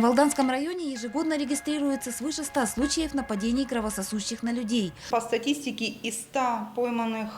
В Алданском районе ежегодно регистрируется свыше 100 случаев нападений кровососущих на людей. По статистике, из 100 пойманных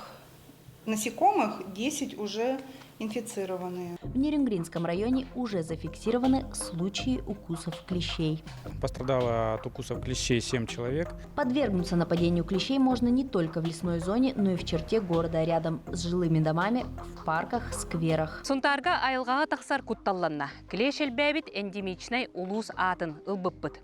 насекомых 10 уже инфицированные. В Нерюнгринском районе уже зафиксированы случаи укусов клещей. Пострадало от укусов клещей 7 человек. Подвергнуться нападению клещей можно не только в лесной зоне, но и в черте города, рядом с жилыми домами, в парках, скверах. Сунтаарга айылҕаҕа тахсар кутталланна. Клещ элбээбит эндемичнэй улуус аатын ылбыппыт.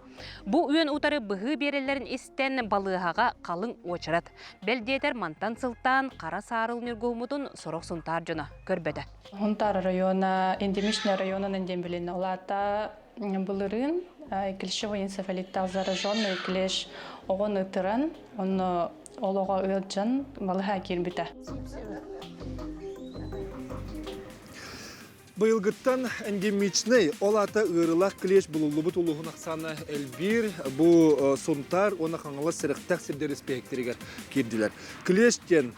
Бу үөн утары быһыы биэрэллэрин истэн балыыһаҕа халыҥ уочарат. Бэл диэтэр мантан сылтаан хара саарыл ньургуһуммутун сорох Сунтаар дьоно көрбөтө. Сунтаар района эндемичный районунан диэн билиннэ. Ол аата былырыын клещевой энцефалиттаах зараженный клещ оҕону ытыран, онно ол оҕо ыалдьан балыһа киирбитэ. Быйылгыттан эндемичнэй, ол аата ыарыылаах клещ булуллубут улууһун ахсаана элбиир. Бу Сунтаар уонна Хаҥалас сэрэхтээх сирдэр испииһэктэригэр киирдилэр. Клещ диэн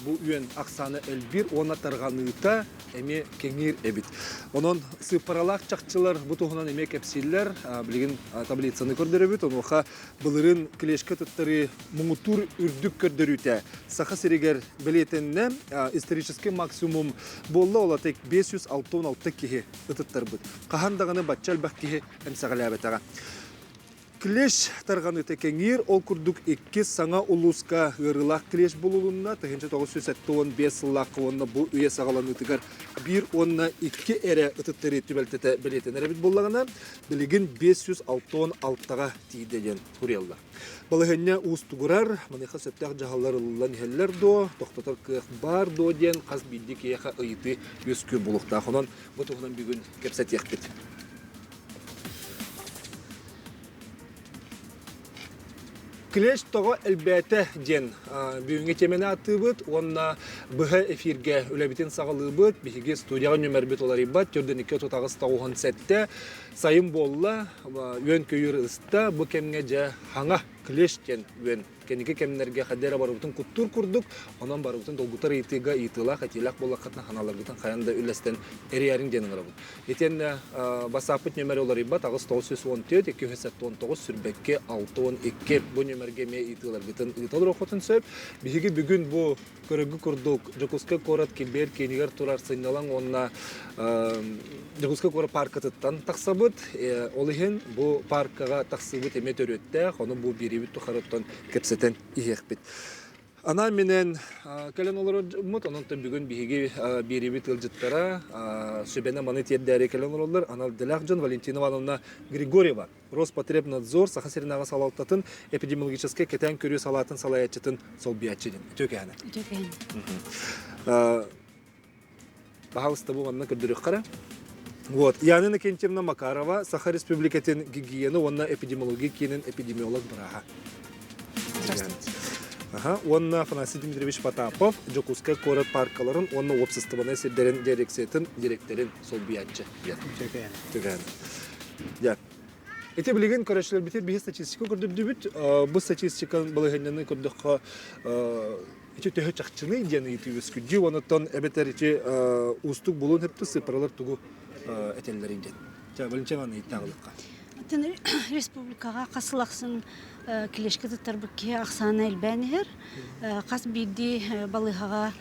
бу үөн ахсаана элбиир уонна тарҕаныыта эмиэ кэҥиир эбит. Онон сыыппаралаах чахчылар бу туһунан эмиэ кэпсииллэр. Билигин таблицаны көрдөрөбүт. Онуоха былырыын клещка туттарыы муҥутуур үрдүк көрдөрүүтэ Саха сиригэр бэлиэтэннэ. Исторический максимум буолла ол ата 566 киһи ытыттарбыт. Хаһан даҕаны бачча элбэх киһи эмсэҕэлээбэтэҕэ. Клещ тарҕаныыта кэҥиир, ол курдук иккис саҥа улууска ыарыылаах клещ булулунна. 1975 сыллаахха уонна бу үйэ саҕаланыытыгар биир уонна икки эрэ ытыттарыы түбэлтэтэ бэлиэтэнэр эбит буоллаҕына, билигин 566-ҕа тиийдэ диэн суруйаллар. Балаһыанньа уустугурар, маныаха сөптөөх дьаһаллар ылыллан иһэллэр дуо, тохтотор кыах баар дуо диэн хас биирдии киһиэхэ ыйытыы үөскүүр буолуохтаах. Онон бу туһунан бүгүн кэпсэтиэхпит. Клещ тоҕо элбээтэ диэн бүгүҥҥү тиэмэни ааттыыбыт уонна быһа эфиргэ үлэбитин саҕалыыбыт. Биһиги студияҕа нүмербит уларыйбат, төрдүнүккэ тутаҕыс тоҕуһун сэттэ. Сайын буолла, үөн-көйүүр ыста, бу кэмҥэ дьэ хаҥа клещ диэн үөн кэнники кэмнэргэ хайда эрэ барыбытын куттуур курдук, онон барыбытын долгутар ыйытыыга ыйытыылаах, этиилээх буоллаххытына ханааларгытын хайан да үллэстэн эрийэриҥ диэн ыҥырабыт. Итиэннэ бассааппыт нүөмэрэ уларыйбат 8914 279 сүрбэкки 62 бу нүөмэргэ эмиэ ыйытыыларгытын ыыта олоруоххутун сөп. Биһиги бүгүн бу көрөргү курдук Дьокуускай куорат килбиэр киинигэр турар сынньалаҥ уонна Дьокуускай куорат пааркатыттан тахсабыт. Ол иһин бу пааркаҕа тахсыыбыт эмиэ төрүөттээх, ону бу биэриибит тухарыттан кэпсэтэн иһиэхпит. Анаан-минээн кэлэн олорорбут, онон бүгүн биһиги биэриибит ыалдьыттара сүбэни маны тиэрдээри кэлэн олороллор. Анал идэлээх дьон Валентина Ивановна Григорьева, Роспотребнадзор Саха сиринээҕи салалтатын эпидемиологическай кэтээн көрүү салаатын салайааччытын солбуйааччы диэн. Үтүө кэһэнэ. Үтүө кэһэнэ. Баһаалыста бу манна көрдөрүөххэ эрэ. Вот. Яна Иннокентьевна Макарова, Саха Республикатын гигиена уонна эпидемиология киинин эпидемиолог бырааһа. Здравствуйте. Аха. Уонна Афанасий Дмитриевич Потапов, Дьокуускай куорат паркаларын уонна уопсастыбаннай сирдэрин дирекциятын директорын солбуйааччы. Үтүө Дьэ. Ити билигин көрөөччүлэрбитигэр биһи статистика көрдөрдүбүт. Бу статистика балаһыанньаны көрдөххө ити төһө чахчыный диэн ыйытыы үөскүрдүү онуттан эбэтэр ити уустук булуон сөптө сыыппаралар тугу этэллэрий диэн. Чэ, Валентина Ивановна ыйыттаҕылыкка. Атын республикаҕа хас сыл ахсын клешка туттарбыт киһи ахсаана элбээн иһэр. Хас биирдии балыыһаҕа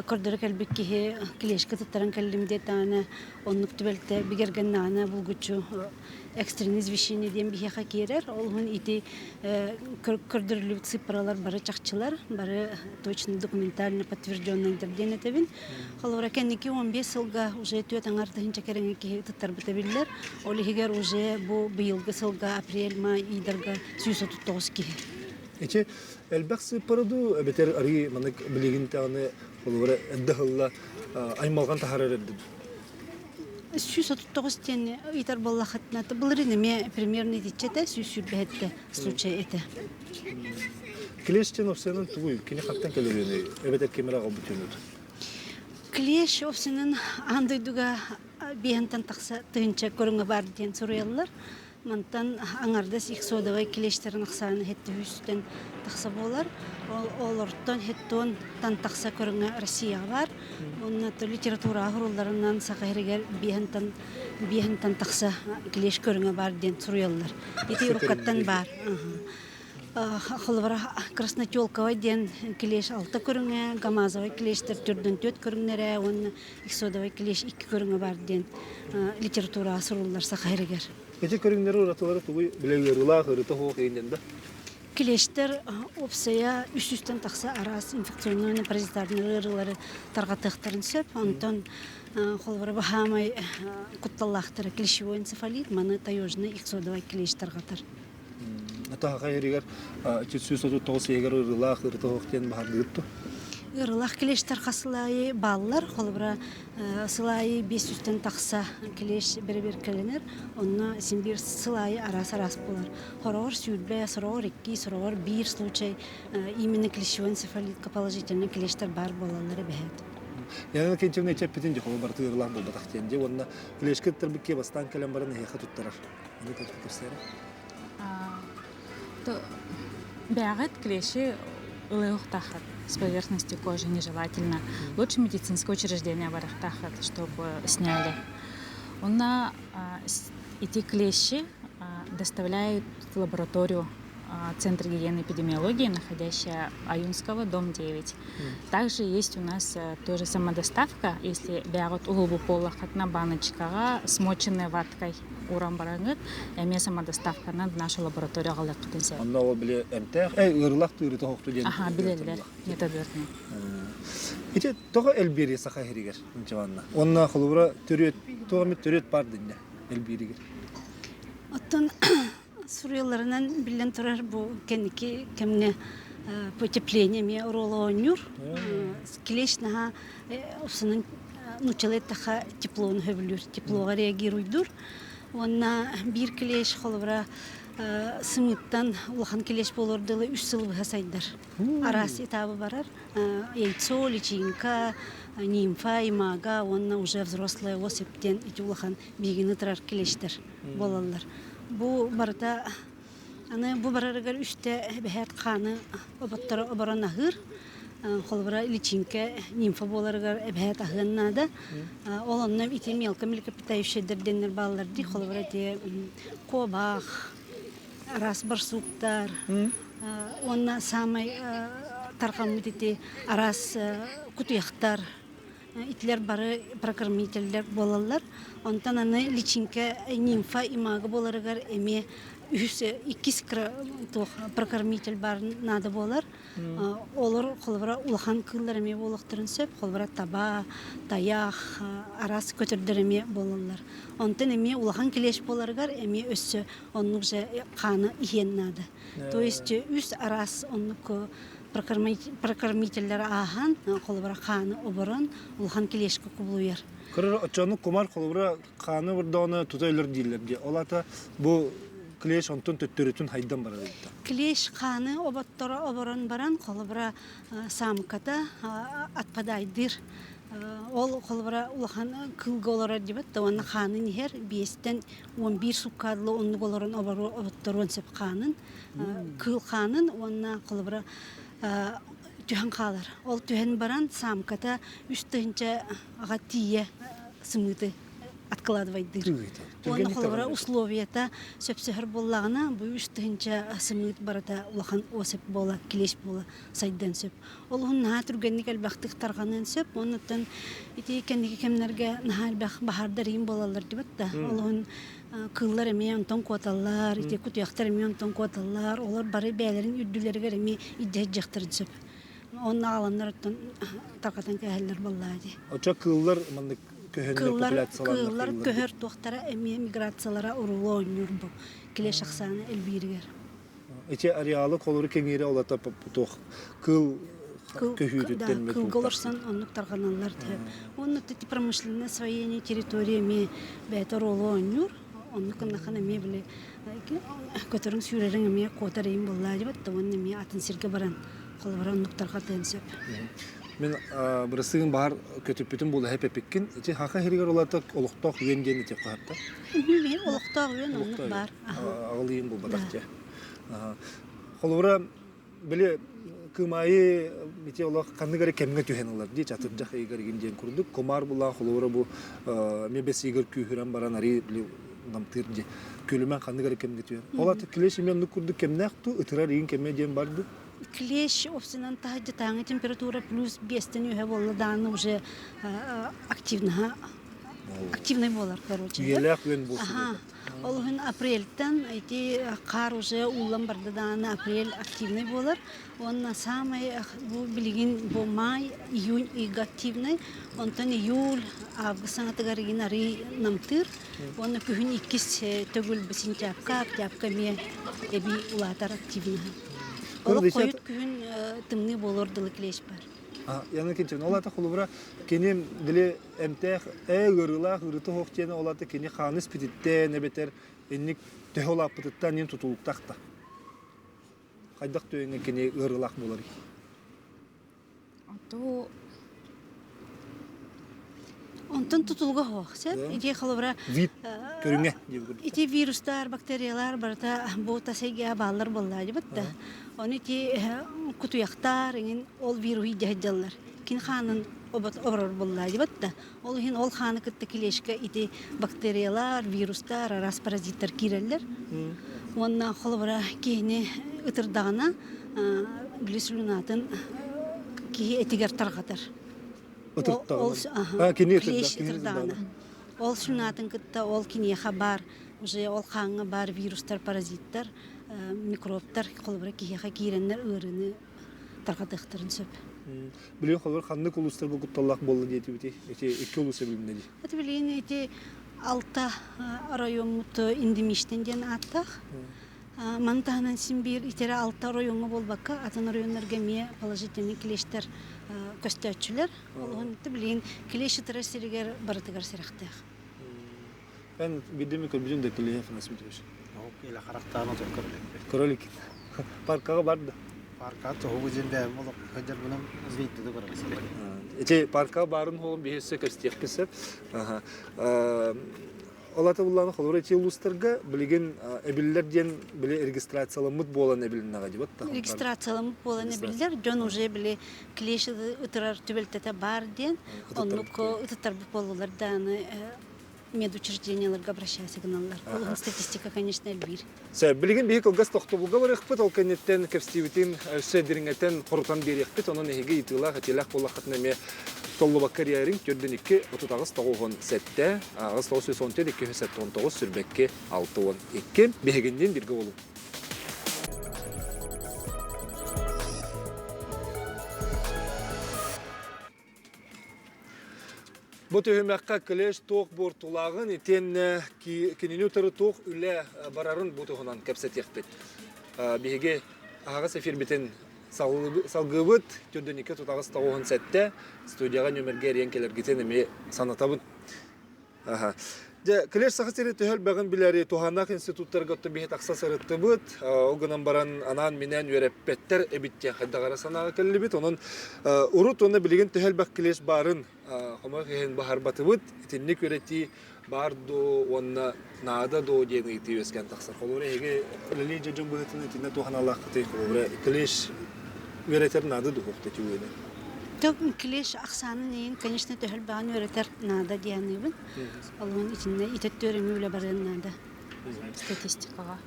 көрдөрө кэлбит киһи клешка туттаран кэллим диэтэҕинэ Оннук түбэлтэ бигэргэннэҕинэ булгуччу экстренное извещение диэн биһиэхэ киирэр. Ол иһин ити көрдөрүллүбүт сыыппаралар бары чахчылар, бары точно документально подтвержденныйдар диэн этэбин. Холобура, кэнники 15 сылга уже түөрт аҥар тыһыынча кэриҥэ киһи ытыттарбыта биллэр. Ол иһигэр уже бу быйылгы сылга апрель, май ыйдарга 139 киһи. Ити элбэх сыыппара дуу, эбэтэр арыы маннык билигин даҕаны холобура эрдэ ыһылла аймалҕан таһаарар эрдэ дуу? 139 диэн ыйытар буоллаххытына, былырыын эмиэ примерно итиччэ этэ, 127 случай этэ. Клещ диэн овсянан тугуй? Кини хантан кэлэр эбэтэр ким эрэ аҕалбыт үөнүт? Клещ овсянан аан дойдуга биэһинтэн тахса тыһыынча көрүҥэ баар диэн суруйаллар. Мантан аҥардас иксодовай клещтэрин ахсаана хэттүүстэн тахса буолар. Олортон хеттуонтан тахса көрүҥэ Россияҕа баар. Онно литератураҕа сурулларынан саха сиригэр биэһинтэн биэһинтэн тахса клещ көрүҥэ баар диэн суруйаллар. Ити уруккаттан баар. Холобура, Краснотелковай диэн клещ алта көрүҥэ, Гамазовай клещтэр төрдөн түөрт көрүҥнэрэ уонна иксодовай клещ икки көрүҥэ баар диэн литератураҕа суруллар саха сиригэр. Ити көрүҥнэри уратылары тугуй билэ ыарыылаах, ыарыыта суох иһиннэн да? Клещтэр уопсайа үс сүүстэн тахса араас инфекционнай паразитарнай ыарыылары тарҕатыахтарын сөп. Онтон холобура баһаамай кутталлаахтара клещевой энцефалит, маны таежный иксодовай клещ тарҕатар. Атаха эригэр 339 иһигэр ыарыылаах ыарыыта суох диэн баһардыгыт дуо? Ыарыылаах клещтэр хас сыл аайы бааллар. Холобура, сыл аайы 500-тэн тахса клещ бэрэбиэркэлэнэр. Онно син биир сыл аайы араас-араас буолар. Хороҕор сүүрбэ, сороҕор икки, сороҕор биир случай именно клещевой энцефалитка положительный клещтэр баар буолаллар эбэһээт. Яна Кентьевна эчэппитин дьохоло барыта ыарыылаах буолбатах диэн дьэ уонна клещка ыттарбыт бастаан кэлэн баран эһиэхэ туттарар. Ону кэпсээри. Бэҕэт клещи ылыахтааххыт с поверхности кожи нежелательно. Лучше медицинское учреждение барыахтааххыт, чтобы сняли. Онно эти клещи доставляют в лабораторию Центр гигиены и эпидемиологии, находящая Аюнского, дом 9. Также есть у нас тоже самодоставка, если бэҕэт уһулбут буоллаххытына баночкаҕа смоченной ваткой уран бараҥыт, эмиэ самодоставканан в нашу лабораторию аҕалыаххытын сөп. Онно ол били эмтээх, эй ыарылах тыырыта хохту диэн. Аха, билэллэр, методуотунан. Ити тоҕо элбиэри саха иһиригэр Нчаванна? Онно холобура төрүөт, тоҕо эмит төрүөт бар динне элбииригэр. Оттон Суруйалларынан биллэн турар бу кэнники кэмҥэ потепление эмиэ оруолу оонньуур. Клещ наһаа усунун нууччалыы эттэххэ теплону сөбүлүүр, теплоҕа реагируйдуур. Уонна биир клещ холобура сымыыттан улахан клещ буолуор дылы үс сыл быһа сайдар. Араас этабы барар. Яйцо, личинка, нимфа, имага уонна уже взрослая особь диэн ити улахан биһигини ытырар клещтэр буолаллар. Бу барыта аны бу барарыгар үстэ бэһээт хааны оботторо оборон аһыыр. Холобура личинкэ нимфа буоларыгар эбэһээт аһыан наада. Ол онно ити мелко млекопитающайдар диэннэр бааллар дии. Холобура ити куобах, араас барсуктар уонна саамай тарҕаммыт ити араас кутуйахтар Итилэр бары прокормителлэр буолаллар. Онтон аны личинкэ нимфа имага буоларыгар эмиэ үһүс иккис туох прокормитель баар наада буолар. Олор холобура улахан кыыллар эмиэ буолуохтарын сөп. Холобура таба, тайах, араас көтөрдөр эмиэ буолаллар. Онтон эмиэ улахан клещ буоларыгар эмиэ өссө оннук же хааны иһиэн наада. То есть үс араас оннук прокормителлэр ааһан, холобура хааны оборон, улахан клешка кубулуйар. Көрөр оччону кумар холобура хааны бурдоҕуна тута өлөр дииллэр дии. Ол ата бу клеш онтон төттөрүтүн хайдан барар эбит. Клеш хааны оботторо оборон баран, холобура самката отпадайдыр. Ол холобура улахан кыылга олорор дибет да уонна хаанын иһэр биэстэн 11 суккадлы оннук олорон оботторуон сөп хаанын. Кыыл хаанын уонна холобура түһэн хаалар. Ол түһэн баран самката үс тыһыынча аҕа тиийэ сымыыты откладывайдыыр. Уонна холобура условията сөпсөһөр буоллаҕына бу үс тыһыынча сымыыт барыта улахан осип буола, клещ буола сайдыан сөп. Ол уһун наһаа түргэнник элбэхтик тарҕаныан сөп. Оннуттан ити кэнники кэмнэргэ наһаа элбэх баһаардар иин буолаллар дибит да. Ол уһун кыыллар эмиэ онтон куоталлар, ити кутуйахтар эмиэ онтон куоталлар, олор бары бэйэлэрин үрдүлэригэр эмиэ илдьэ сылдьыахтарын сөп. Онно аҕаланнар оттон тарҕатан кээһэллэр буоллаа дии. Оччо кыыллар маннык көһөннөр популяцияланнар Кыыллар көһөр туохтара эмиэ миграциялара уруула оонньуур бу клещ ахсаана элбииригэр. Ити ареалы холору кэҥиирэ олата туох кыыл көһүүтүттэн кыылга олорсон оннук тарҕаналлар төһө. Уонна ити промышленное освоение территории эмиэ бэйэтэ оруолу оонньуур. Оннук гыннахан эмиэ били көтөрүҥ сүүрэриҥ эмиэ куотар иин буоллаа дибит да уонна эмиэ атын сиргэ баран холобура оннук тарҕатыан сөп. Мин бырасыгын баһар көтүппүтүн буола эппиккин. Ити хаха хиригер олата олохтоох үөн диэн ити хаһатта. Мен олохтоох үөн оннук бар. Аҕылыйын булбатах дьэ. Холобура били кымайы ити олох ханнык эрэ кэмҥэ түһэн ылар дии чатырдьах ыйыгар игин диэн курдук кумаар булаан холобура бу мебес ыйыгар күүһүрэн баран арыы били намтыыр дии күлүмэн ханнык эрэ кэмҥэ түһэр ол аты клещ эмиэ оннук курдук кэмнээх туу ытырар игин кэмэ диэн барды Клещ овсынан таһырдьатааҥы температура плюс биэстэн үһэ буолла даҕаны уже активнаһа активный буолар короче. Үйэлээх үөн буолсу. Аха. Ол иһин апрельтан ити хаар уже ууллан барда даҕаны апрель активный буолар. Уонна самый бу билигин бу май, июнь ыйга активный. Онтон июль, август саҥатыгар игин арый намтыыр. Уонна күһүн иккис төгүл бу сентябрька, октябрька эмиэ эбии улаатар активныһа. Олох хойут күһүн тымныы буолуор дылы клещ бар. Яна Кентин, ол ата холобура кини били эмтээх ээ ыарыылаах ыарыыта суох диэн ол ата кини хааны испититтэн эбэтэр инник төһө улааппытыттан иин тутулуктаах да. Хайдах түгэҥҥэ кини ыарыылаах буоларый? То Онтон тутулуга суох, сөп. Ити холобура Вид көрүҥэ ити вирустар, бактериялар барыта бу тас эйгэҕэ бааллар буоллаа дибит да. Ону ити кутуйахтар иҥин ол вируһу дьаһайдаллар. Кини хаанын оборор буоллаа дибит да. Ол иһин ол хааны кытта килешка ити бактериялар, вирустар, араас паразиттар киирэллэр. Уонна холобура киһини ытырдаҕына били слюнатын киһи этигэр тарҕатар. Ытырдаҕына. Кини ытырдаҕына. Ол слюнатын кытта ол киниэхэ баар уже ол хааҥҥа баар вирустар, паразиттар, микробтар холобура киһиэхэ киирэннэр ыарыыны тарҕатыахтарын сөп. Билигин холобур ханнык улуустарга кутталлаах буолла диэтибитий? Ити икки улуус эбилиннэ дии. Это билигин ити алта оройуоммут эндемичтэн диэн ааттаах. Маны таһынан син биир итирэ алта оройуоҥҥа буолбакка, атын оройуоннарга эмиэ положительный клещтэр көстөөччүлэр. Ол билигин клещ ытырар сиригэр барытыгар сэрэхтээх. Эн биирдэ эмэ көрбүтүҥ да клещ Афанасий Дмитриевич? Илэ харахтаан отон көрөлүк. Көрөлүк. Паркаҕа барда. Парка тоһугу дьин бэйэм олох сылдьарбынан видео да көрөлүк. Ити парка баарын холон биһиэссе көстүөхпүт сөп. Ол ата буллааны холобура ити улуустарга билигин эбиллэр диэн били регистрацияламмыт буолан эбилиннэҕэ дии бат Регистрацияламмыт буолан эбиллэр дьон уже били клещ ытырар түбэлтэтэ баар диэн оннук ытыттарбыт буоллулар дааны медучрежденияларга обращайся гыналлар. Ол статистика, конечно, элбиир. Сөп, билигин биһи кылгас тохтобулга барыахпыт, ол кэнниттэн кэпсиибитин өссө дириҥэтэн хорутан биэриэхпит, онон эһиги ыйытыылаах, этиилээх буоллаххытына эмиэ толлубакка эрийэриҥ төрдүн 2 38 97, аҕыс 914 279 сүрбэкки 62 биһигинниин бииргэ буолуҥ. Бу түһүмэххэ клещ туох буортулааҕын итиэннэ кинини утары туох үлэ барарын бу туһунан кэпсэтиэхпит. Биһиги аһаҕас эфирбитин салгыыбыт. Түрдүнүккэ тутаҕыс тоҕуһун сэттэ студияҕа нүөмэргэ эрийэн кэлэргитин эмиэ санатабын. Дьэ, Клеш Саха сири төһө элбэҕин билэри туһааннаах институттарга оттон биһи тахса сырыттыбыт. Ол гынан баран анаан-минээн үөрэппэттэр эбит диэн хайдах эрэ санааҕа кэллибит. Онон урут уонна билигин төһө элбэх клеш баарын хомойуох иһин баһарбатыбыт. Итинник үөрэтии баар дуо уонна наада дуо диэн ыйытыы үөскээн тахсар. Холобура, эһиги үлэлиир дьон быһыытынан итиннэ туох аналааххытый? Холобура, клеш үөрэтэр наада дуо ити үөнэ? Клеш ахсаанын иһин, конечно, төһө элбэҕин үөрэтэр наада диэниибин. Олуһун итиннэ итеттүөр эми үлэ барыан наада статистикаҕа.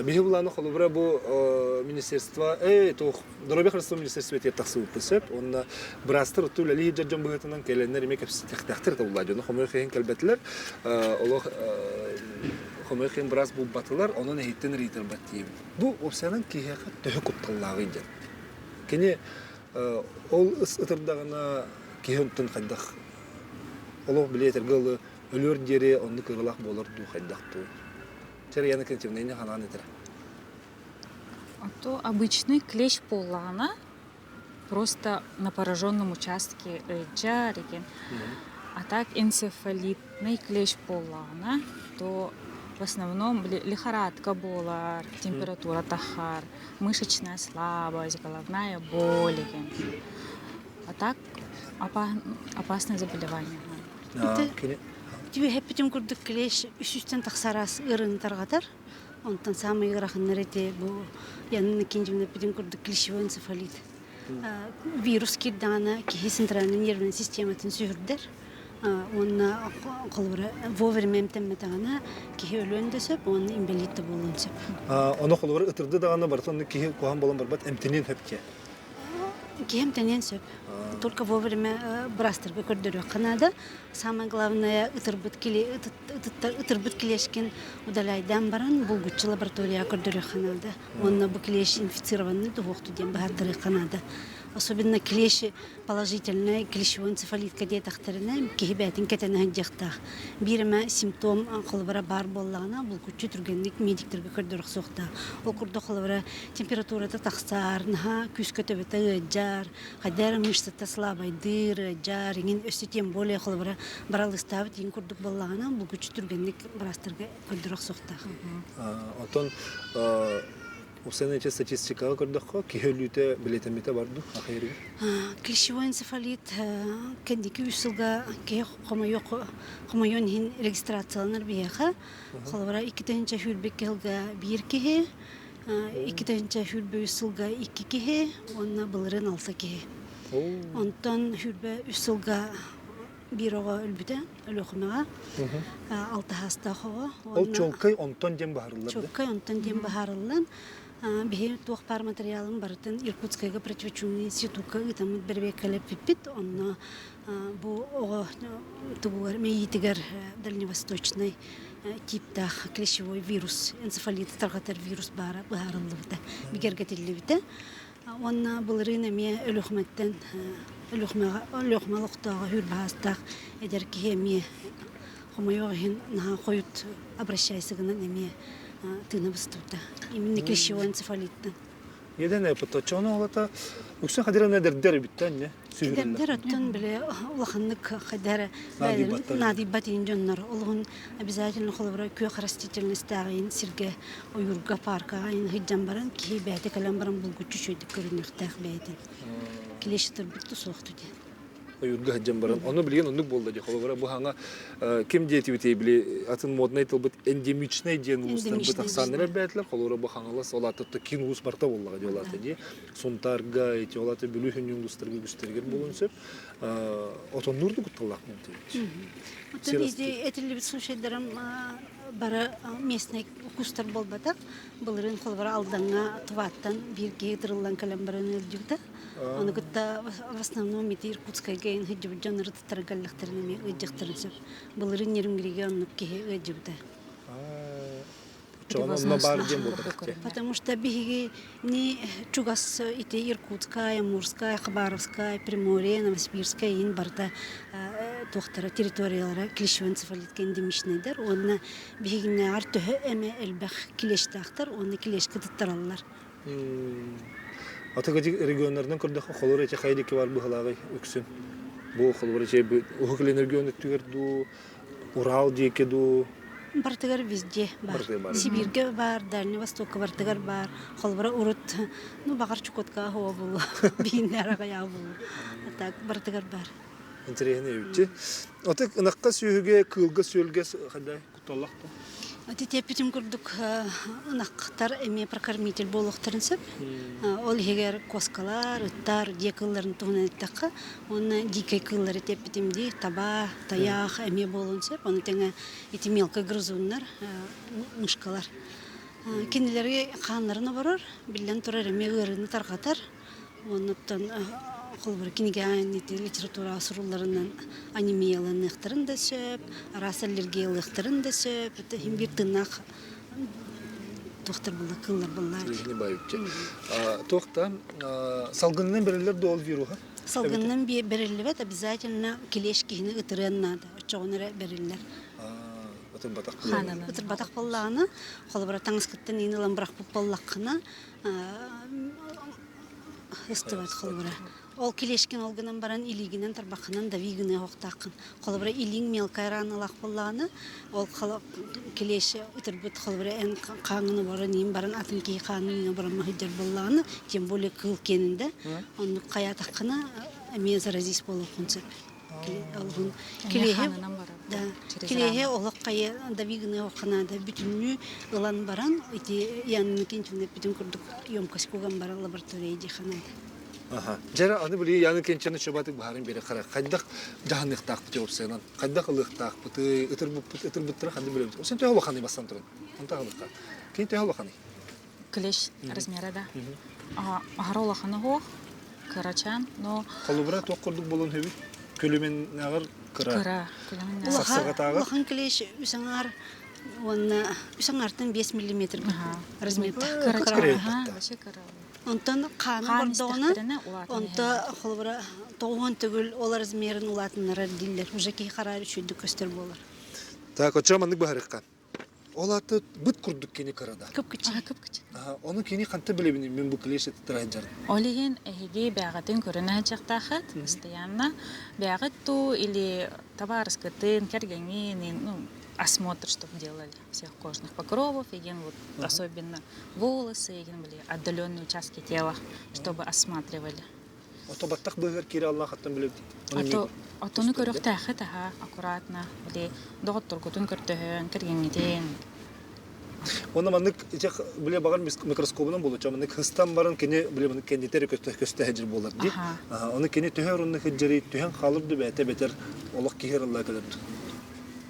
Биһи булааны холобура бу министерство э туох здоровье харыстабыл министерствотыгар тахсыбыппыт сөп. Уонна быраастар отту үлэлии сылдьар дьон быһыытынан кэлэннэр эмиэ кэпсэтиэхтээхтэр этэ буллаа дьону хомойуох иһин кэлбэтилэр. Олох хомойуох иһин быраас булбатылар, онон эһиттэн ыйытарбат диэбит. Бу уопсайынан киһиэхэ төһө кутталлааҕый диэн. Кини ол ытырдаҕына киһи онтон хайдах олох били этэргэ дылы өлүөр диэри оннук ыарыылаах буолар дуу хайдах дуу Чарыйаны кентивнэйни ханаан этэрэ А то обычный клещ буоллаҕына просто на пораженном участке ыалдьар деген. А так энцефалитный клещ буоллаҕына то в основном лихорадка буолар, температура тахар, мышечная слабость, головная боль деген. А так опасное заболевание. Түбэһэппитим курдук клещ үсүстэн тахсар ас ыарыыны тарҕатар. Онтон саамай ыараханнар эти бу янын иккинчи курдук клещевой энцефалит. Вирус киирдэҕинэ киһи центральный нервный систематын сүһүрдэр. Уонна холобура вовремя эмтэммэтэҕинэ киһи өлүөн да сөп уонна инбэлиит да буолуон сөп. Ону холобура ытырды даҕаны барытын оннук киһи куһаҕан буолан барбат эмтэниэн сөп дии. Киһи эмтэниэн сөп. Только вовремя быраастарга көрдөрүөххэ наада. Самое главное ытырбыт ытырбыт клещкин удаляйдаан баран булгуччу лабораторияҕа көрдөрүөххэ наада. Уонна бу клещ инфицированный туһуохту диэн быһааттарыахха наада. Особенно клещ положительный клещевой энцефалитка диэтэхтэринэ киһи бэйэтин кэтэнэ сылдьыахтаах. Биир эмэ симптом холобура баар буоллаҕына булгуччу түргэнник медиктэргэ көрдөрө охсуохтаах. Ол курдук холобура температурата тахсар, наһаа күүскэ төбөтө ыалдьар, хайдах эрэ мышцата слабайдыыр, ыалдьар, иҥин өссө тем более холобура баралыыстаабыт иҥин курдук буоллаҕына булгуччу түргэнник быраастарга көрдөрө охсуохтаах. Оттон Уопсайынан статистикаҕа көрдөххө, киһи өлүүтэ бэлиэтэммитэ бар дуу, ахайырыгар? Клещевой энцефалит кэнники үс сылга киһи хомойуон иһин регистрацияланар биһиэхэ. Холобура, 2 сүүрбэкки сылга биир киһи, 2 сүүрбэ үс сылга икки киһи уонна былырыын алта киһи. Онтон 23 сылга биир оҕо өлбүтэ Өлүөхүмэҕэ алта саастаах оҕо. Ол чуолкай онтон диэн баһарыллар Чуолкай онтон диэн баһарыллан биһи туох баар материалын барытын Иркутскайга противочумный институкка ыытаммыт бэрэбиэркэлэппиппит. Онно бу оҕо тугугар мэйиитигэр дальневосточный типтаах клещевой вирус, энцефалиты тарҕатар вирус баара быһаарыллыбыта, бигэргэтиллибитэ. Уонна былырыын эмиэ Өлүөхүмэттэн Өлүөхүмэҕэ Өлүөхүмэ олохтооҕо сүүрбэ эдэр киһи эмиэ хомойуох иһин наһаа хойут обращайся гынан эмиэ тыына быстыбыта. Именно клещевой энцефалиттан. Еден эпоточоно олата үксүн хадиран эдэрдэр эбиттэн не Эдэрдэр оттон бile улаханнык хайдара наадыйбат иин дьоннор олуһун обязательно холобура күөх растительностааҕын сиргэ ойуурга паркаҕа ин сылдьан баран киһи бэйэтэ кэлэн баран булгуччу үчүгэйдик көрүнүөхтээх бэйэтин клещ ытырбыт да суохту диэн ойуурга сылдьан баран ону билигин оннук буолла дии холобура бу хаҥа ким диэтибитий били атын моднай тылбыт эндемичный диэн улуустарбыт ахсааннара элбээтилэр холобура бу хаҥалас ол аата киин улуус барта буоллаҕа дии ол аата дии Сунтаарга ити ол аата Бүлүү сүнньүн улуустарга үгүстэригэр буолуон сөп отоннуур да кутталлаах Оттон ити этиллибит случайдарым бары местный укустар буолбатах. Былырыын холобура Алдаҥҥа Тываттан биир киһи ытырыллан кэлэн баран ыалдьыбыта. Ону кытта в основном ити Иркутскайга сылдьыбыт дьон ырытыттара кэллэхтэринэ эмиэ ыалдьыахтарын сөп. Былырыын Нерюнгригэ оннук киһи ыалдьыбыта. Потому что биһиги не чугас ити Иркутская, Амурская, Хабаровская, Приморье, Новосибирская иин барыта туохтара территориялара клещевой энцефалитка эндемичнэйдэр уонна биһигиннээҕэр төһө эмэ элбэх клещтаахтар уонна клещка туттараллар. Аты регионнарынан көрдөххө холор эти хайдики бар быһалааҕый үксүн. Бу холобура Уһук Илин регион өттүгэр дуу, Урал диэки дуу? Барытыгар везде баар. Сибииргэ баар, Дальний Востокка барытыгар баар. Холобура урут, ну, баҕар Чукотка аһыа буолуо, бииннэр аҕыйаҕа буолуо. А так барытыгар баар. Интересный үччи. Отык ынахха сүөһүгэ, кыылга сүөлгэ хандай кутталлах да? Ити курдук ынахтар эмиэ прокормитель буолуохтарын сөп. Ол иһигэр куоскалар, ыттар, дьиэ кыылларын туһунан эттэххэ, уонна дикэй кыыллары тиэппитим дии, таба, тайах эмиэ буолуон сөп. Ону тэҥэ ити мелкий грызуннар, мышкалар. Кинилэри хааннарын оборор, биллэн турар эмиэ ыарыыны тарҕатар. Оннуттан холобура кинигэ литератураҕа сурулларынан анемияланыахтарын да сөп, араас аллергиялыахтарын да сөп. Это иһин биир тыыннаах туохтар буолла, кыыллар буолла. Туохта салгынынан бериллэр дуо ол вируһа? Салгынынан бериллибэт, обязательно клещ киһини ытырыан наада. Оччоҕуна эрэ бериллэр. Ытырбатах Ытырбатах буоллаҕына, холобура таҥаскыттан иин ылан бырахпыт буоллаххына, ыстыбат холобура. Ол клещкин ол гынан баран илиигинэн тарбаххынан дави гыныа охтааххын. Холобура илииҥ мелкая раналаах буоллаҕына, ол клещ ытырбыт холобура эн хааҥҥын оборон иин баран атын киһи хаанын иин оборон сылдьар буоллаҕына, тем более кыыл киэнинде, оннук хайаатаххына. эмиэ заразист буолуоххун сөп. Олуһун килиэһи да килиэһи олох хайа дави гыныахха наада бүтүннүү ылан баран ити Ян Иннокентьевна эппитин курдук емкость куган баран лаборатория диэххэ наада. Аха. Дьэрэ аны били Яна Кенчаны чобатык баһарын бере хара. Хайдах жаһаныахтаахпыт опсыянан, хайдах ылыахтаахпытый, ытырбыппыт, ытырбыттара ханды билэбит. Сен төһө улаханый бастан туран. Онта ылыахха. Кини төһө улаханый? Клещ размера да. Аһара улахана суох, кырачаан, но Холобура туох курдук буолуон сөбүй? Күлүмэннээҕэр кыра. Кыра, күлүмэннээҕэр. Сахсаҕатааҕар. Улахан клещ үс аҥаар уонна үс аҥаартан 5 миллиметр размердаах. Кыра, кыра, вообще кыра. Онтон хаана бордоҕуна, онто холобура тоҕуһун төгүл ол размерын улаатыннарар дииллэр. Уже киһи хараар үчүгүйдүк көстөр буолар. Так, оччо маннык быһарыахха. Ол аты быт курдук кини кырада. Кып-кыччык. Кып-кыччык. Ону кини ханта билэбин мин бу клещ тырайдьарын. Ол иһин эһиги бэҕэтин көрүнэ сылдьыахтаахыт, постоянно. Бэҕэт туу или табаарыскытын, кэргэҥҥин, ну, осмотр, чтобы делали всех кожных покровов, igen вот особенно волосы, igen были отдаленные участки тела, чтобы осматривали. Ото баттах быһыгар киирэ аллаах аттан билэбит. Ото отону көрүөхтээххит аха аккуратно били доҕотторгутун көрдөһөн кэргэҥҥитин Онно маннык ичэх биле багар микроскобунан болуча маннык хыстан баран кини биле маннык кендитери көстө хеджир болар ди. Оны кини төһөр онны хеджери түһэн хаалыр ду бэйэтэ бэтер олох киһи ырылла кэлэр.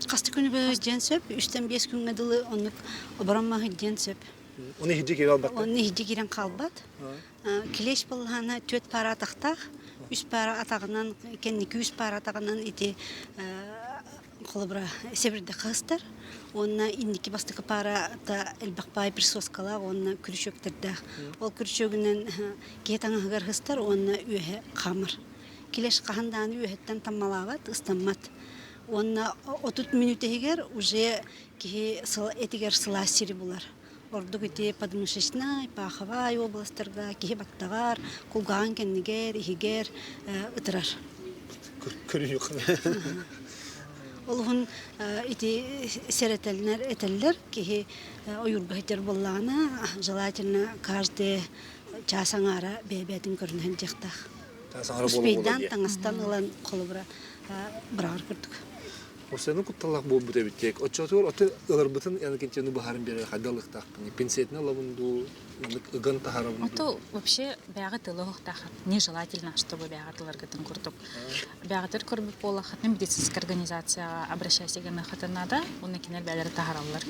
Хасты күнү бөһө сөп, үстэн биэс күҥҥэ дылы оннук обороммаһы диэн сөп. Оны хиджи кире албат. Оны хиджи кирен хаалбат. Клещ баллаһана түөрт пара атахтаах, үс пара атаҕынан, кэнники үс пара атаҕынан ити холобура сэбирдэххэ сыстар. Уонна инники бастакы парата элбэх баай присоскалаах уонна күрүчүөктэрдээх. Ол күрүчүөгүнэн киһи таҥаһыгар сыстар уонна үөһэ хаамар. Клещ хаһан даҕаны үөһэттэн таммалаабат, ыстаммат. Уонна 30 мүнүүтэ иһигэр уже киһи этигэр сылаас сири булар. Ордук ити подмышечнай, паховай областарга киһи баттаҕар, кулгааҕын кэннигэр, иһигэр ытырар. Көрүнүөх. Олуһун ити сэрэтэллэр этэллэр киһи ойуурга сылдьар буоллаҕына желательно каждый час аҥаара бэйэ-бэйэтин көрүнэн дьиэхтээх. Успейдаан таҥастан ылан холобура быраҕар курдук. Осены кутталлаах буолбут эбит диэк. Оччотугар оты ыларбытын Иннокентьевны быһааран биэрэр хайда ылыахтаахпын. Пинцетин ылабын дуу, маннык ыган таһаарабын дуу. Ото вообще бэҕэ тылы оһохтаахат. Нежелательно, чтобы бэҕэ тыларгытын курдук. Бэҕэтэр көрбүт буоллаххытына медицинская организацияҕа обращайся гыныаххытын наада. Уонна кинилэр бэйэлэрэ таһаараллар.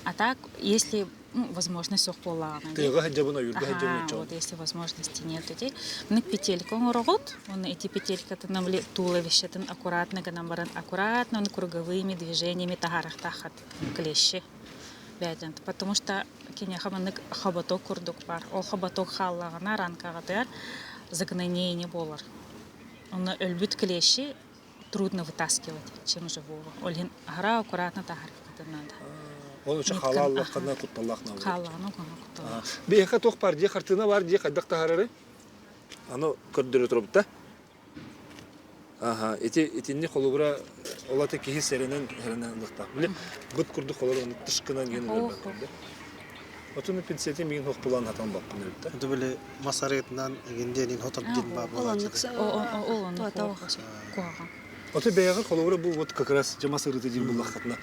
А так, если ну, возможность суох буоллаҕына. Тыаҕа сылдьабын, ойуурга сылдьабын Вот если возможности нет ити. Мынык петелька оҥороҕут, уонна ити петелькатын били туловищетын аккуратно гынан баран аккуратно оны круговыми движениями таһаарахтааххат клещи бэйэтин. Потому что киниэхэ маннык хоботок курдук бар. Ол хоботок хааллаҕына ранкаҕытыгар загнанение буолар. Онно өлбүт клещи трудно вытаскивать, чем живого. Ол иһин аһара аккуратно таһаарыаххытын наада. Ол үчү хаалааллаххына кутталлаах наада. Хааллаҕына кутталлаах. Биһиэхэ туох баар дии хартыына бар дии хайдах таһаарары? Аны көрдөрө турабыт Аха, ити итинни холобура олата киһи сэрэнэн сэрэнэн ылыахтаах. Били быт курдук холор оны тышкынан диэн өлөрбөт. Отун пинцети миин хох булан хатан баппын өлүттэ. Ото били мас арыытынан эгиндиэнин хотор диэн баа буолааччы. Ол оннук куһаҕан. Ото бэйэҕэр холобура бу вот как раз дьэ мас арыыта диир буллаххытына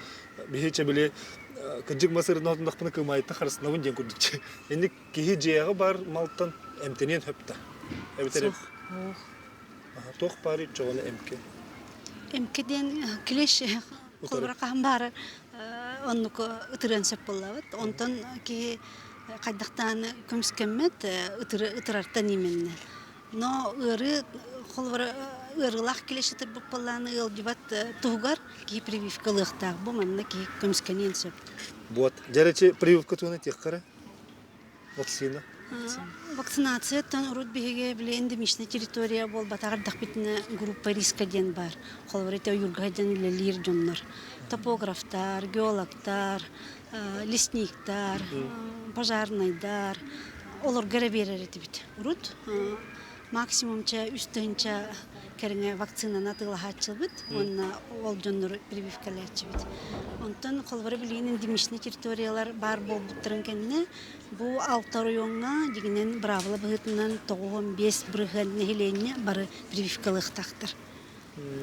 биһи чэ били кырдьык мас арыытын отуннахпына кымаайта харыстанабын диэн курдук Инник киһи дьиэҕэ бар малтан эмтэниэн сөп да. Эбэтэр туох баарый чоҕуна эмке? Эмке диэн клещ холобура хаһан баара оннук ытырыан сөп буоллабыт. Онтон киһи хайдахтаан көмүскэммэт ытырартан именнэ. Но ыарыы холобура ыарыылаах клещ ытырбыт буоллаҕына ыалдьыбат туһугар киһи прививка ылыахтаах. Бу манна киһи көмүскэниэн сөп. Вот. Дьэрэчи прививка туһунан этиэххэ Вакцина. Вакцинацияттан урут биһиги били эндемичнэй территория буолбатаҕар эрдэхпитинэ группа риска диэн баар. Холобура ити ойуурга сылдьан үлэлиир дьоннор. Топографтар, геологтар, лесниктар, пожарнайдар олорго эрэ биэрэр этибит. Урут. Максимум чэ үс тыһыынча кэриҥэ вакцинаны атыылаһааччыбыт уонна ол дьоннору прививкалээччибит. Онтон холобура билигин эндемичный территориялар баар буолбуттарын кэннэ бу алта оройуоҥҥа дьиҥинэн быраабыла быһыытынан 95% нэһилиэнньэ бары прививкалыахтаахтар.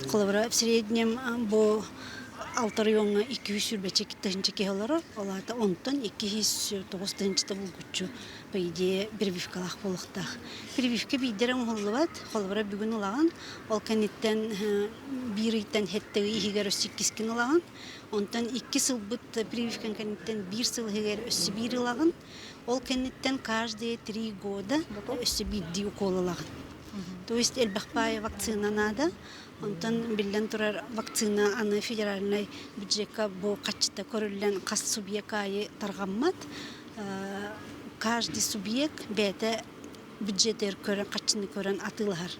Холобура, в среднем бу алта оройуоҥҥа 220 тыһыынча киһи олорор, ол аата онтон 209 тыһыынчата булгуччу, по идее, прививкалаах буолуохтаах. Прививка биирдэ эрэ оҥоһуллубат, холобура, бүгүн ылаҕын, ол кэнниттэн биир ыйтан сэттэ ый иһигэр өссө иккискин ылаҕын, онтон икки сылбыт прививкаҥ кэнниттэн биир сыл иһигэр өссө биир ылаҕын, ол кэнниттэн каждые три года өссө биирдии укол ылаҕын. То есть элбэх баайы вакцина наада. Онтон биллэн турар вакцина аны федеральнай бюджекка бу хаччыта көрүллэн хас субъект аайы тарҕаммат. Каждый субъект бэйэтэ бюджетигэр көрөн хаччыны көрөн атыылаһар.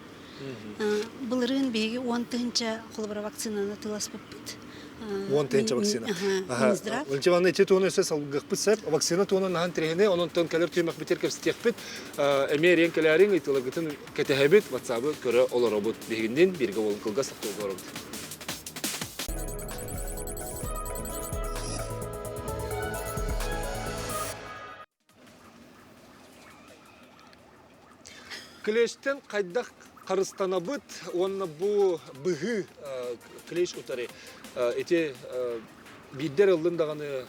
Былырыын биһиги уон тыһыынча холобура вакцинаны атыыласпыппыт. Уон тыһыынча вакцина. Минздрав. Ылдьыбаны ити туһун өссө салгыахпыт сөп. Вакцина туһунан наһан тирэһини, онон кэлэр түһүмэхпитигэр кэпсэтиэхпит. Эмиэ эриэн кэлээриҥ, ыйтыларгытын кэтэһэбит, WhatsApp-ы көрө олоробут. Биһигинниин бииргэ буолун кылгас олоробут. Клещтэн хайдах харыстанабыт уонна бу быһыы клещ утары ити биирдэр ыллын даҕаны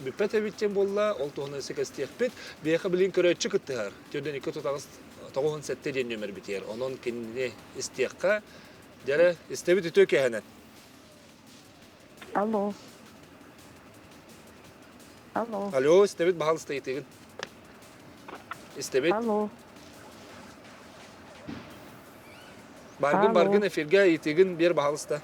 бүппэт эбит диэн буолла, ол туһунан сэкэстиэхпит. Биһиэхэ билигин көрөөччү кыттыһар. Төрдөн икки тутаҕыс тоҕуһун сэттэ диэн нүөмэрбитигэр. Онон кинини истиэххэ. Дьэрэ, истэбит үтүө киэһэнэн. Алло. Алло. Алло, истэбит баһалыста ыйытыгын. Истэбит. Алло. Баргын баргын эфирге ыйытыгын бер баһалыста.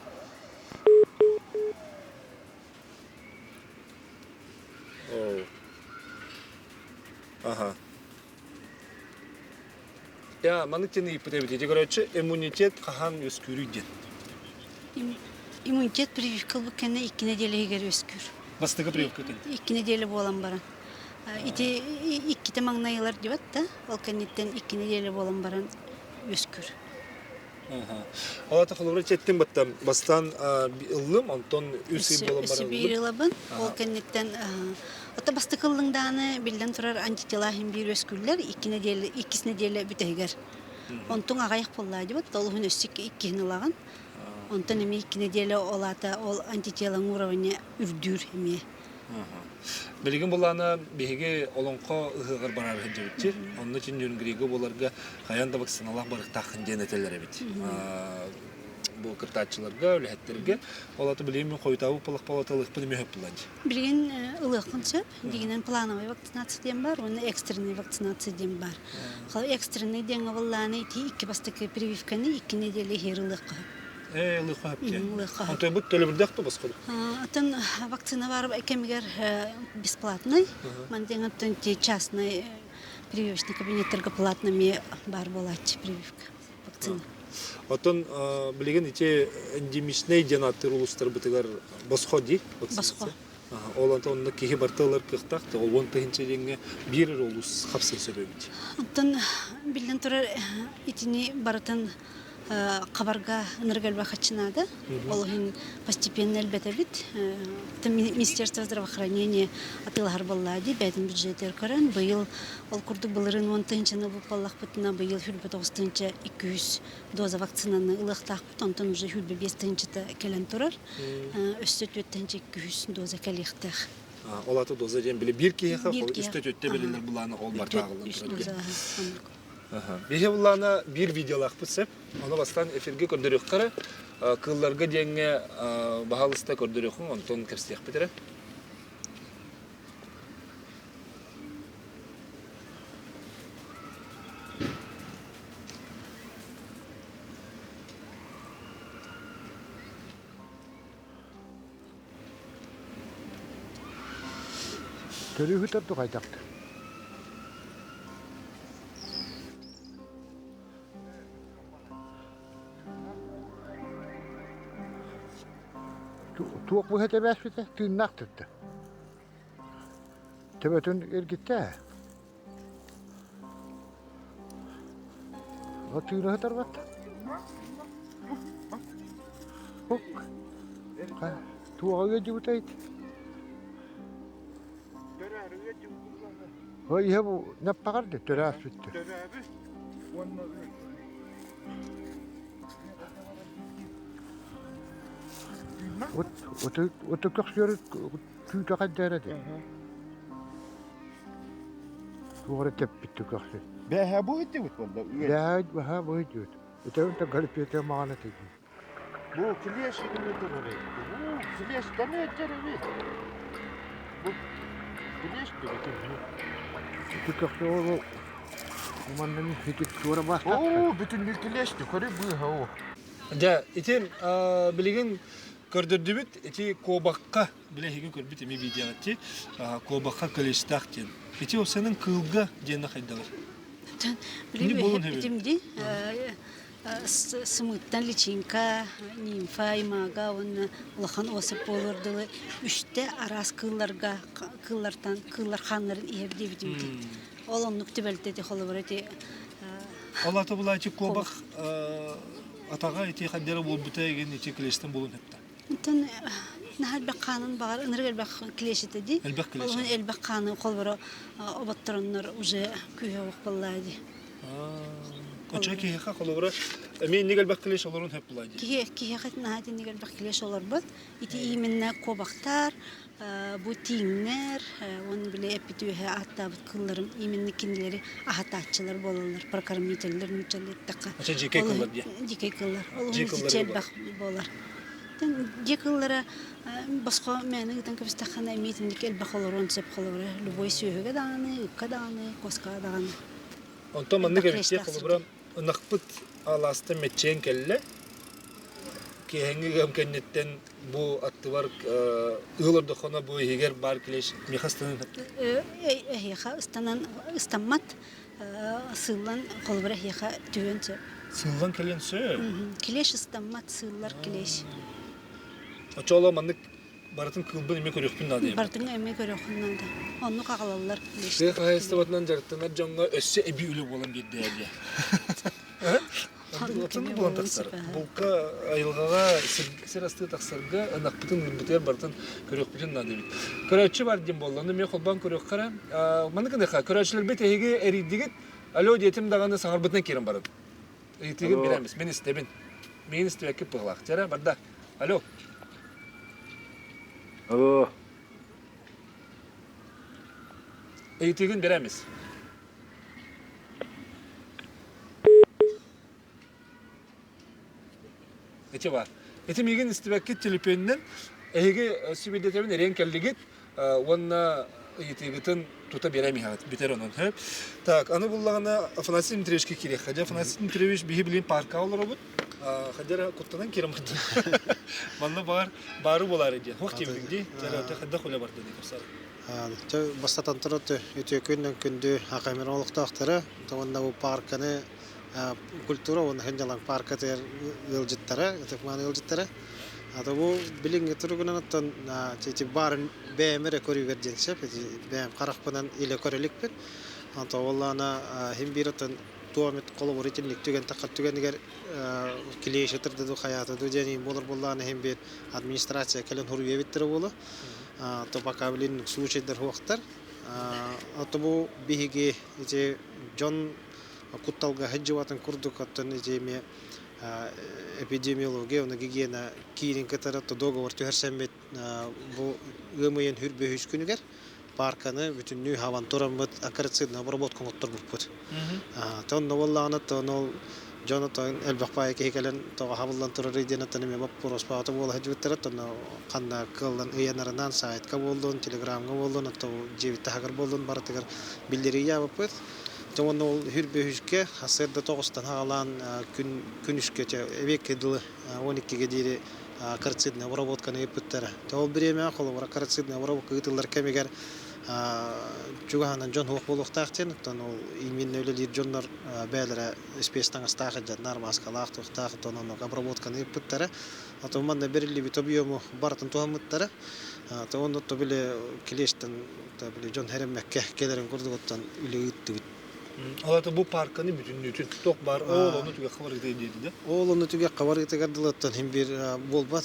Ага. Я маннык диэн ыйыппыт эбит. Ити көрөөччү иммунитет хаһан үөскүүрүй диэн. Иммунитет прививка ылбыт кэннэ икки нэдиэлэ иһигэр үөскүүр. Бастакы прививка кэннэ? Икки нэдиэлэ буолан баран. Ити иккитэ маҥнай ылар диэбэт да, ол кэнниттэн икки нэдиэлэ буолан баран үөскүүр. Ол ата холобура четтин баттан бастаан ыллым, онтон үс ый буолан баран биир ылабын. Ол кэнниттэн ото бастакы ыллыҥдааны биллэн турар антитела иһин биир үөскүүллэр икки нэдиэлэ иккис нэдиэлэ бүтэһигэр. Онтуҥ аҕыйах буоллаа диэбит, ол уһун өссө иккиһин ылаҕын. Онтон эмиэ икки нэдиэлэ ол аата ол антителаҥ уровня үрдүүр эмиэ. Билигин булаана биһиги олоҥхо ыһыаҕар барар сылдьыбытчы. Онно Чиндьүнгрига буоларга хайаан да вакциналаах барыктааххын диэн этэллэр эбит. Бу кыттааччыларга, үлэһиттэргэ. Ол аты билигин мин хойутаабыт палах палаталыахпын эмиэ сөп булан. Билигин ылыаххын сөп. Дигинэн плановая вакцинация диэн бар, уонна экстренная вакцинация диэн бар. Экстренный диэҥҥэ буоллааны ити икки бастакы прививканы икки неделя иһэр ылыахха сөп. Ээ, ылыахха сөп диэн. Онтон бу төлөбүрдээх да босхо Атын вакцина бар кэмигэр бесплатный. Мантан оттон частный прививочный кабинеттерга платно эмиэ баар буолааччы прививка вакцина. Оттон билигин ити эндемичнэй диэн ааттыыр улуустарбытыгар босхо дии Босхо. Ол онтон онно киһи барыта ылар кыахтаах, ол уон тыһыынча диэҥҥэ биир эрэ улуус хапсыан сөп эбит. Оттон биллэн турар итини барытын хабарга ынырык элбэх харчы наада. Ол иһин постепенно элбэтэбит. Министерство здравоохранения атыылаһар буоллаа дии, бэйэтин бюджетигэр көрөн, быйыл ол курдук былырыын уон тыһыынчаны ылбыт буоллахпытына, быйыл сүүрбэ тоҕус тыһыынча икки жүз доза вакцинаны ылыахтаахпыт, онтон уже сүүрбэ биэс тыһыынчата кэлэн турар. Өссө түөрт тыһыынча икки жүз доза кэлиэхтээх. Ол аты доза диэн били биир киһиэхэ үстэ түөттэ бэриллэр былаана ол бартааҕыллан турар. Биһи буллаана биир видеолаахпыт сөп. Ону бастаан эфиргэ көрдөрүөххэ эрэ. Кыылларга диэҥҥэ баһаалыста көрдөрүөххүҥ, онтон кэпсиэхпит эрэ. Төрүүһүтэр тухайдахтар. Туох быһа тэбээспитэ тыыннаах тытта. Төбөтүн эргиттэ. Тыына сытарбат. Туоҕа ыалдьыбытай? Иһэ бу нэппэҕэр да төрөөспүттэр. Оту көхсүөр түүтэ хайдара де. Туора тэппит көхсү. Бэһэ бу иттибит болла. Бэһэ бэһэ бу иттибит. Итен та галипете маҕана тиги. Бу клеш иттибит. Бу клеш таны этереби. Бу клеш дебет. Ити көхсү ол Уманнан ити туора бастат. Оо, бүтүн клеш көрү быһа о. Дьэ, ити билигин көрдөрдүбүт ити куобахха билэ эһиги көрбүт эми видеоҕа куобахха клещтаах диэн. Ити сенин кыылга диэнне хайдалар? Билим ди сымыттан личинка, нимфа, имага уонна улахан осып буолуор дылы үстэ араас кыылларга кыыллартан кыыллар хааннарын иһэр диэбитим ди. Ол оннук түбэлтэ холобура ити Ол ата булаачы куобах атаҕа ити хаддара буолбута эгин ити клещтен булун хепта. Онтон наһаа элбэх хаанын баҕар ынырык элбэх клещ этэ дии. Элбэх клещ. Ол элбэх хааны холборо оботтороннор уже күүһэ ох буоллаа дии. Очо киһиэхэ холобура эмиэ инник элбэх клещ олорун хөп буолаа дии. Киһи киһиэхэ наһаа итинник элбэх клещ олорбут. Ити именно куобахтар, бу тииҥнэр, уонна били эппит үөһэ ааттаабыт кыылларым именно кинилэри аһатааччылар буолаллар, прокормителлэр нууччалыы эттэххэ. Ача дьиикэй кыыллар диye. Дьиикэй кыыллар. Ол итиччэ элбэх буолар. Дьиэ кыыллара босхо мээнэ ыытан кэбистэххинэ эмиэ итинник элбэх олоруон сөп холобура любой сүөһүгэ даҕаны, ыкка даҕаны, куоскаҕа даҕаны. Онтон маннык эбиттиэх холобура ынахпыт алаастан мэччийэн кэллэ. Киэһэҥҥи ыам кэнниттэн бу аттыбар ыал ордоххоно бу иһигэр баар клещ миэхэ ыстанан Эһиэхэ ыстанан ыстаммат сыыллан холобура эһиэхэ түһүөн сөп. Сыыллан кэлиэн сөп. Клещ ыстаммат, сыыллар клещ. Оччоҕо маннык барытын кыылбын эмиэ көрүөхпүн наада. Барытын эмиэ көрүөххүн наада. Оннук аҕалаллар. Тыа хаһаайыстыбатынан дьарыктанар дьоҥҥо өссө эбии үлэ буолан биэрдэ диye. Отун буолан тахсар. Булка айылҕаҕа сир астыы тахсарга ынахпытын ыырбытыгар барытын көрүөхпүтүн наада эбит. Көрөөччү бар диэн буолла. Ону эмиэ холбоон көрүөххэ эрэ. Маннык гыныахха. Көрөөччүлэрбит эһиги эрийдигит. Алло диэтим даҕаны саҥарбытынан киирэн баран. Ыйытыыгын билэмис. Мин истэбин. Миигин истибэккит быһылаах. Чэрэ, барда. Алло. Алло. Ыйытыыгын беремиз. Ити бар. Ити миигин истибэккит телефонунан эһиги сүбэдэтэбин эриэн кэллигит уонна ыйытыыгытын тута биэрэн иһэҕит бүтэр онон сөп. Так, аны буллаҕына Афанасий Дмитриевичке киириэххэ. Дьэ, Афанасий Дмитриевич биһи билин паркаҕа олоробут. Хадьара куттанан киирэн бардым. Манна баар баары буолаары диэн. Хуох диэбитиҥ дии. Дьэ, хайдах үлэ барды дии кэпсээр. Бастатан туран үтүө күн күндү Акамир олохтоохторо уонна бу парканы культура уонна сынньалаҥ паркатыгар ыалдьыттара, ытык-мааны ыалдьыттара. Ата бу билиҥҥи туругунан оттон ити баарын бэйэм эрэ көрүүбэр диэн сөп. Ити бэйэм харахпынан илэ көрө иликпин. Онто буоллаҕына иһин биир оттон туох эмит холобур итинник түгэн таххар түгэнигэр клещ ытырда дуу хайаата дуу диэн буолар буоллаҕына иһин биир администрация кэлэн суруйа эбиттэрэ буолуо. То пока билин случайдар суохтар. Ото бу биһиги ити дьон кутталга сылдьыбатын курдук оттон ити эмиэ эпидемиология уонна гигиена киирин кытары договор түһэрсэммит бу ыам ыйын хүрбөһүс күнүгэр парканы бүтүннүү хабан тураммыт акарицидная обработка оҥотторбуппут. Тон буоллаҕына тон ол дьон отон элбэх баайы киһи кэлэн тоҕо хабыллан турарый диэн оттон эмиэ боппуруоспаҕата буола сылдьыбыттара тон ханна кыаллан ыйанарынан сайтка буоллун телеграмҥа буоллун отто дьиэбит таһыгар буоллун барытыгар биллэрии ыйаабыппыт. Дьэ уонна ол хүрбөһүскэ сарсыарда тоҕустан аҕалаан күн күнүскэ эбиэккэ дылы 12-гэ диэри карцидная обработканы ыыппыттара. Ол бириэмэҕэ холобура карцидная обработка ыытыллар кэмигэр чугаһынан дьон суох буолуохтаах диэн, оттон ол именно үлэлиир дьоннор бэйэлэрэ испиэс таҥастаах сылдьаннар, мааскалаах, туохтаах, оттон оннук обработканы ыыппыттара. Ото манна бэриллибит объему барытын туһаммыттара. То онно то били клещтэн били дьон хэрэммэккэ кэлэрин курдук оттон үлэ ыыттыбыт. Ол аата бу парканы бүтүннүүтүн туох баар ол ону түгэххэ барыытыгар диэти да? Ол ону түгэххэ барыытыгар дылыттан иһин биир буолбат.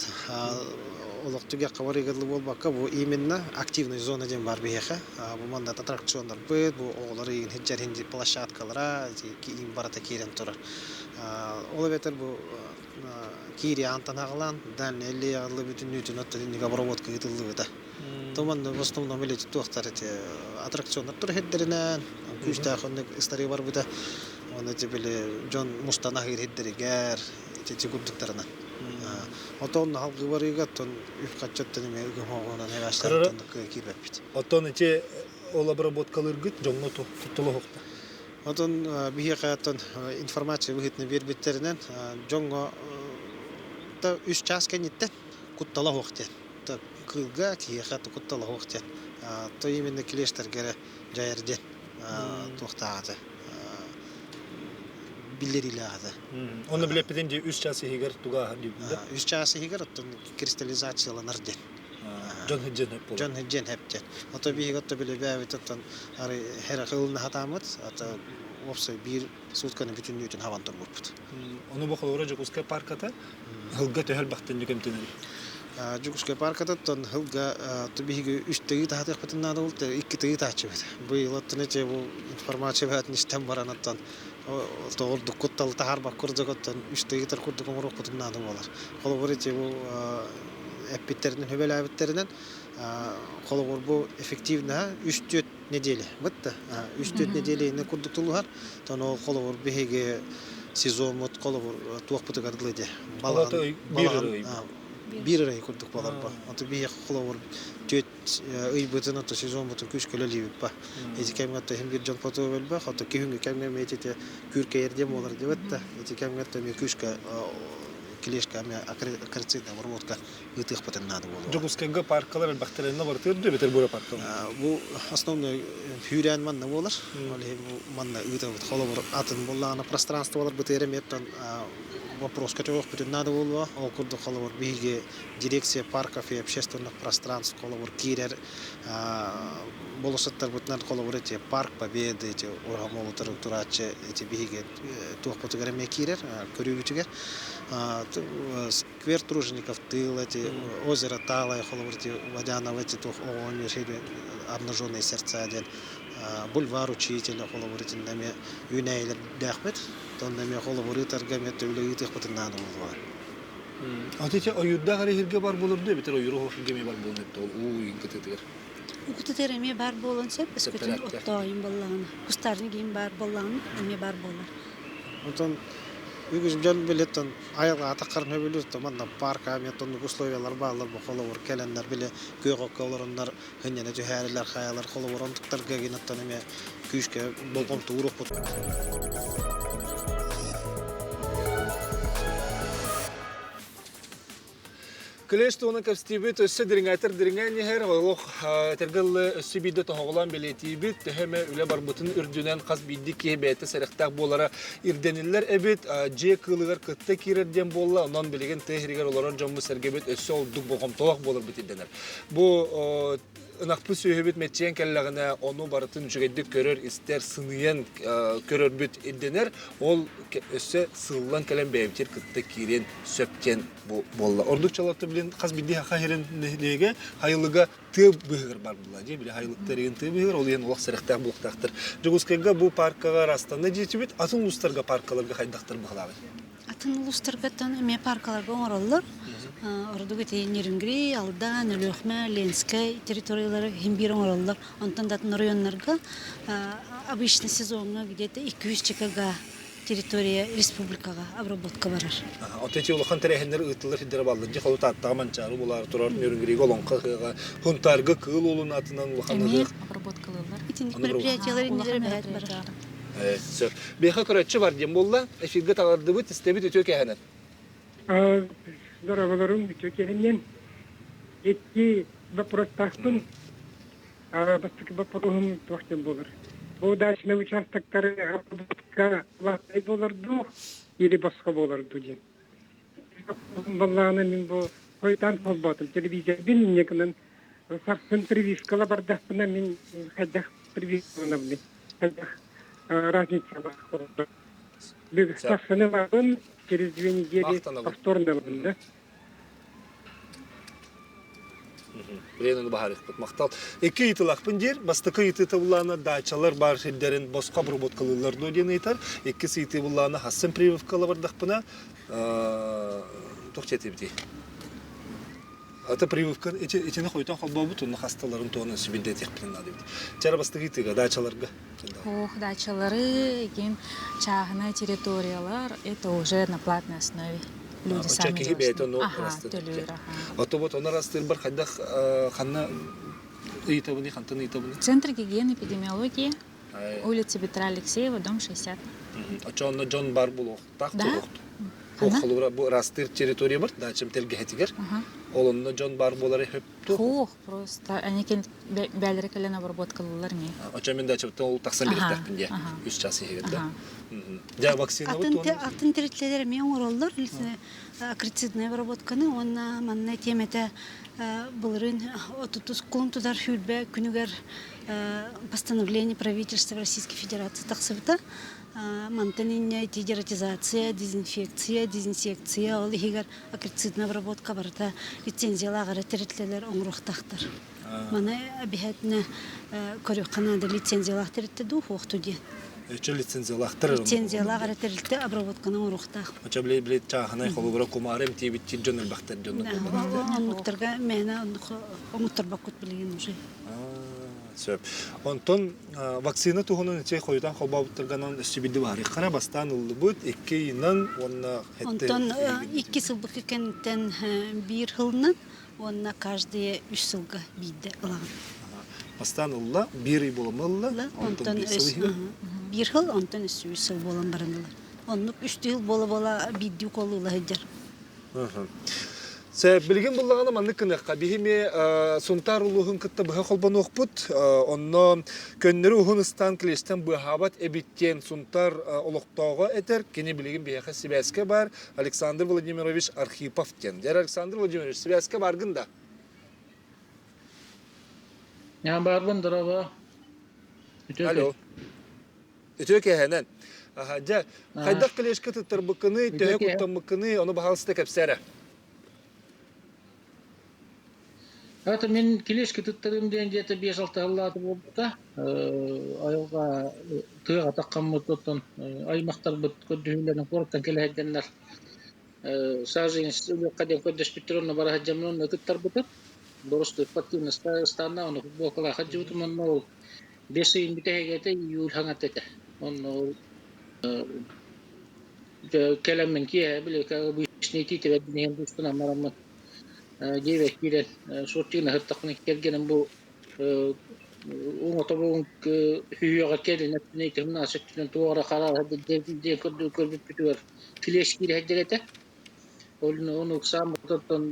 Олох түгэххэ барыыга дылы буолбакка, бу именно активная зона диэн баар биһиэхэ. Бу манна аттракционнарбыт, бу оҕолор иин сылдьар иһин площадкалара, иин барыта киирэн турар. Ол эбэтэр бу киири аантан аҕалаан, дальний аллеяҕа дылы бүтүннүүтүн оттон иннигэ обработка ыытыллыбыта. Туман в основном или туохтар эти аттракционнар тур иһирдэринэн күүстээх оннук история барбыта. Оны били дьон мустан аһыыр иһирдэригэр ити курдуктарынан. Отон халгы барыыга оттон үп хаччаттан эмиэ ыгым оҕонон эбээстэртэн киирбэппит. Оттон ити ол обработкалыыргыт дьоҥҥо туттулуһукта. Отон биһиэхэ оттон информация быһыытынан биэрбиттэринэн дьоҥҥо та үс час кэнниттэн куттала суох диэн. Кыылга киһиэхэ куттала суох диэн. То именно клещтэргэ эрэ дьайар диэн туохтаах этэ биллэриилээх этэ. Онно билэппитин дии үс час иһигэр туга аһар диибин да? Үс час иһигэр оттон кристаллизацияланар диэн. Дьон сылдьан хөп буолар. Дьон сылдьан хөп диэн. Ото биһиги отто билэбээбит оттон ары хера кылына хатаамыт, ата уопсай биир сутканы бүтүннүүтүн хабан турбуппут. Ону бу холобура Дьокуускай парката Һылга төһө элбэхтэн дьүкэмтэнэр? Дьокуускай паркатыттан һылга биһиги үс тыйы таһатыахпытын наада буолта, икки тыйы таһаччыбыт. Быйыл оттон эти бу информация бээтин истэн баран оттон тоҕурдук кутталы таһаарбат курдук оттон үс тыйытар курдук оҥоруохпутун наада буолар. Холобур эти бу эппиттэринэн хүбэлээбиттэринэн холобур бу эффективно үс-түөрт неделя бытта. Үс-түөрт неделя курдук тулуһар. Тон ол холобур биһиги сезоммут холобур туохпутугар дылы дии. Балаҕан балаҕан биир ый курдук болар бу. Ото биһиэхэ холобур түөрт ыйбытын ото сезоммутун күүскэ үлэлиибит ба. Ити кэмҥэ ото иһин биир дьон потуо бөлбөх, ото күһүҥҥү кэмҥэ эмиэ ити күүркэйэр диэн буолар диэбит да. Ити кэмҥэ ото эмиэ күүскэ клешка эмиэ акарицидная обработка ыытыахпытын наада буолуо. Дьокуускайга паркалар элбэхтэринэ барытыыр дуу эбэтэр бура паркалар? Бу основной сүүрээн манна буолар. Ол иһин бу манна ыытабыт. Холобур, атын буоллаҕына пространстволар бытыыр эмиэттэн вопроска төһөхпүтүн наада буолуо. Ол курдук холобур биһиги дирекция парков и общественных пространств холобур киирэр болосоттарбытынан холобур эти парк Победы эти ураһа турааччы эти биһиги туохпутугар эмиэ киирэр көрүүбүтүгэр Сквер тружеников тыл, эти озеро Талая, холобур, эти Водянова, эти туох оҕонньор обнаженные сердца диэн бульвар учителя, холобур, итиннэ эмиэ үүнээйилэрдээхпит. Онно эмиэ холобур ыытарга эмиэ төбүлэ ыытыахпытын наада буолуоҕа. Аты ити ойуурдаах эрэ иһиргэ бар буолар дуу, эбэтэр ойууру оһох эмиэ бар буолан эбит ол уу ыйын кытыытыгар? Укутутер эмиэ баар буолуон сөп, өскөтүн оттоойун буоллаҕына, кустарный киин баар буоллаҕына эмиэ баар буолар. Онтон үгүс дьон билеттан айылҕаата харын сөбүлүүр то манна парка эмиэ оннук условиялар бааллар бу холобур кэлэннэр били күөх окко олороннор хынньана түһээрилэр хайалар холобур онтуктарга гин оттон эмиэ күүскэ болҕомто ууруохпут. Клещ туһунан кэпсэтиибит өссө дириҥээтэр дириҥээн иһэр, олох этэргэ дылы өссө биирдэ тоһоҕолоон бэлиэтиибит, төһө эмэ үлэ барбытын үрдүнэн хас биирдии киһи бэйэтэ сэрэхтээх буолара ирдэниллэр эбит. Дьиэ кыылыгар кытта киирэр диэн буолла, онон билигин тыа иһигэр олорор дьоммут-сэргэбит өссө ордук болҕомтолоох буоларбыт ирдэнэр. Бу ынахпыт сүөһүбүт мэччийэн кэллэҕинэ, ону барытын үчүгэйдик көрөр-истэр, сыныйан көрөрбүт ирдэнэр. Ол өссө сыыллан кэлэн бэйэбитигэр кытта киириэн сөп диэн бу буолла. Ордук чалатты билин хас биирдии хаха иһэрин нэһилиэгэ хайылыга тыа быһыгар бар буолла дии. Били хайылыктар иһин тыа быһыгар ол иһин олох сэрэхтээх булуктаахтар. Дьокуускайга бу паркаҕа ырастанна диэтибит, атын улуустарга паркаларга хайдахтар быһылаабыт? Атын улуустаргаттан эмиэ паркаларга оҥороллор. Ордук ити Нерюнгри, Алдан, Өлүөхүмэ, Ленскэй территориялары иһин биир оҥороллор. Онтон да атын оройуоннарга обычно сезоҥҥа где-то 200 чкга территория республикаҕа обработка барар. От эти улахан тэрээһиннэр ыытыллар сирдэрэ бааллар. Дьэ холу Тааттаҕа Манчаары булаары турар Нерюнгрига Олоҥхо ыһыаҕа, Хунтаарга Кыыл Уолун аатынан улахан Эмиэ ыһыах. обработкалыыллар. Итинник мероприятиялар иннилэрэ бэһэт барар. Сөп. Биһиэхэ көрөөччү бар диэн буолла. Эфиргэ таҕардыбыт, истэбит үтүө кэһэнэн. Здороволорум үтүө кэһэннэн. Икки вопростаахпын. Бастакы боппуруоһум туох диэн буолар? Бу дачный участоктары обработка платнай буолар дуу или босхо буолар дуу диэн. Баллаҕына мин бу хойутаан холботум телевизорбин инньэ гынан сарсын прививкала бардахпына мин хайдах прививкаланабыный? Хайдах? разница баар. Сарсыны ылабын, через 2 недели повторно ылабын да. Билиэн ону баһаарыахпыт. Махтал. Икки ыйытылахпын диир. Бастакы ыйытыыта буллаана даачалар баар сирдэрин босхо обработкалыыллар дуо диэн ыйытар. Иккис ыйытыы буллаана хассын прививкала бардахпына туох диэтибитий? Ата прививка итини хойтон холбообут онно хасталарын туонан сүбүрдэтиэхпитин наада эбит. Чара бастакы ыйытыыга даачаларга. Ох, дачалары, ким чааһынай территориялар, это уже на платной основе. Люди сами киһи бэйэтэ ону төлүүр. Ото вот ону ырастыырбар хайдах ханна ыйытабыный, хантан ыйытабыный? Центр гигиены эпидемиологии, улица Петра Алексеева, дом 60. Очо онно дьон бар булуохтаах туруохту. Холобура бу ырастыыр территория бар, дачам тэлгэһэтигэр. Ол онно дьон бар буолары хөп Туох, просто они бээлэрэ кэлэн обработкалыыллар не. Очо мен дачабыттан ол тахсан бириэхтээхпин дии. Үс час иһигэр да. Дьэ вакцинабыт Атын территориялар эмиэ оҥороллор акрицидная обработканы уонна манна тиэмэтэ былырыын отутус кулун тутар сүүрбэ күнүгэр постановление правительства Российской Федерации тахсыбыта. Мантан инньэ ити дератизация, дезинфекция, дезинсекция ол иһигэр акрицидная обработка барыта лицензиялаах эрэ тэрилтэлэр оҥоруохтаахтар. Маны обязательно көрүөххэ наада лицензиялаах тэрилтэ дуу, суохту диэн. Өчө лицензиялаахтар Лицензиялаах эрэ тэрилтэ обработканы оҥоруохтаах. Очо били били чааһынай холобура кумаары эмтиэбит дьон элбэхтэр дьоннор буолбатахтар. Оннуктарга мээнэ оҥотторбоккут билигин уже. Сөп. Онтон вакцина туһунан ичэй хойутан холбообуттарганан өссө бирди баарыаххара бастаан ыллыбыт икки ыйынан уонна Онтон икки сылбыкы кэнниттэн биир сылынан уонна каждые үс сылга биирдэ ылаҕын. Бастаан ылла, биир ый буолан ылла, онтон биир сыл, онтон өссө үс сыл буолан баран ылар. Оннук үс сыл буола-буола биирдии уколу ыла сылдьар. Сэ, билигин буллаҕына маннык гыныахха. Биһи эмиэ Сунтаар улууһун кытта быһа холбонуохпут. Онно көннөрү уһун ыстаан клещтэн быыһаабат эбит диэн Сунтаар олохтооҕо этэр. Кини билигин биһиэхэ сибээскэ баар. Александр Владимирович Архипов диэн. Дьэ, Александр Владимирович, сибээскэ бааргын да? Я баарбын, дорообо. Алло. Үтүө киэһэнэн. Дьэ, хайдах клешка туттарбыккыный, төһө куттаммыккыный, ону баһаалыста кэпсээ эрэ. Это мин клешка туттарым диэн дьиэтэ биэс алта сыллаата буолбута. Айылҕа тыаҕа таххаммыт оттон аймахтарбыт көрдөһүүлэрин куораттан кэлэ сылдьаннар саженец ылыахха диэн көрдөспүттэр онно бара сылдьаммын онно туттарбытым. Боростуой спортивный станна ону футболкалаах сылдьыбытым онно ол Бэс ыйын бүтэһигэ этэ, июль хаҥата этэ. Онно ол кэлэммин киэһэ били обычный тиитэбэрдин иһэн дуспунан бараммын диэбэт киирэн суоттугун аһыртахпына кэргэним бу уҥа сүһүөҕэр кэлин өттүнэн итимнаас өттүнэн туох эрэ харааһа диэн көрбүппүтүгэр клещ киирэ сылдьар этэ. Ол ону ыксааммыт оттон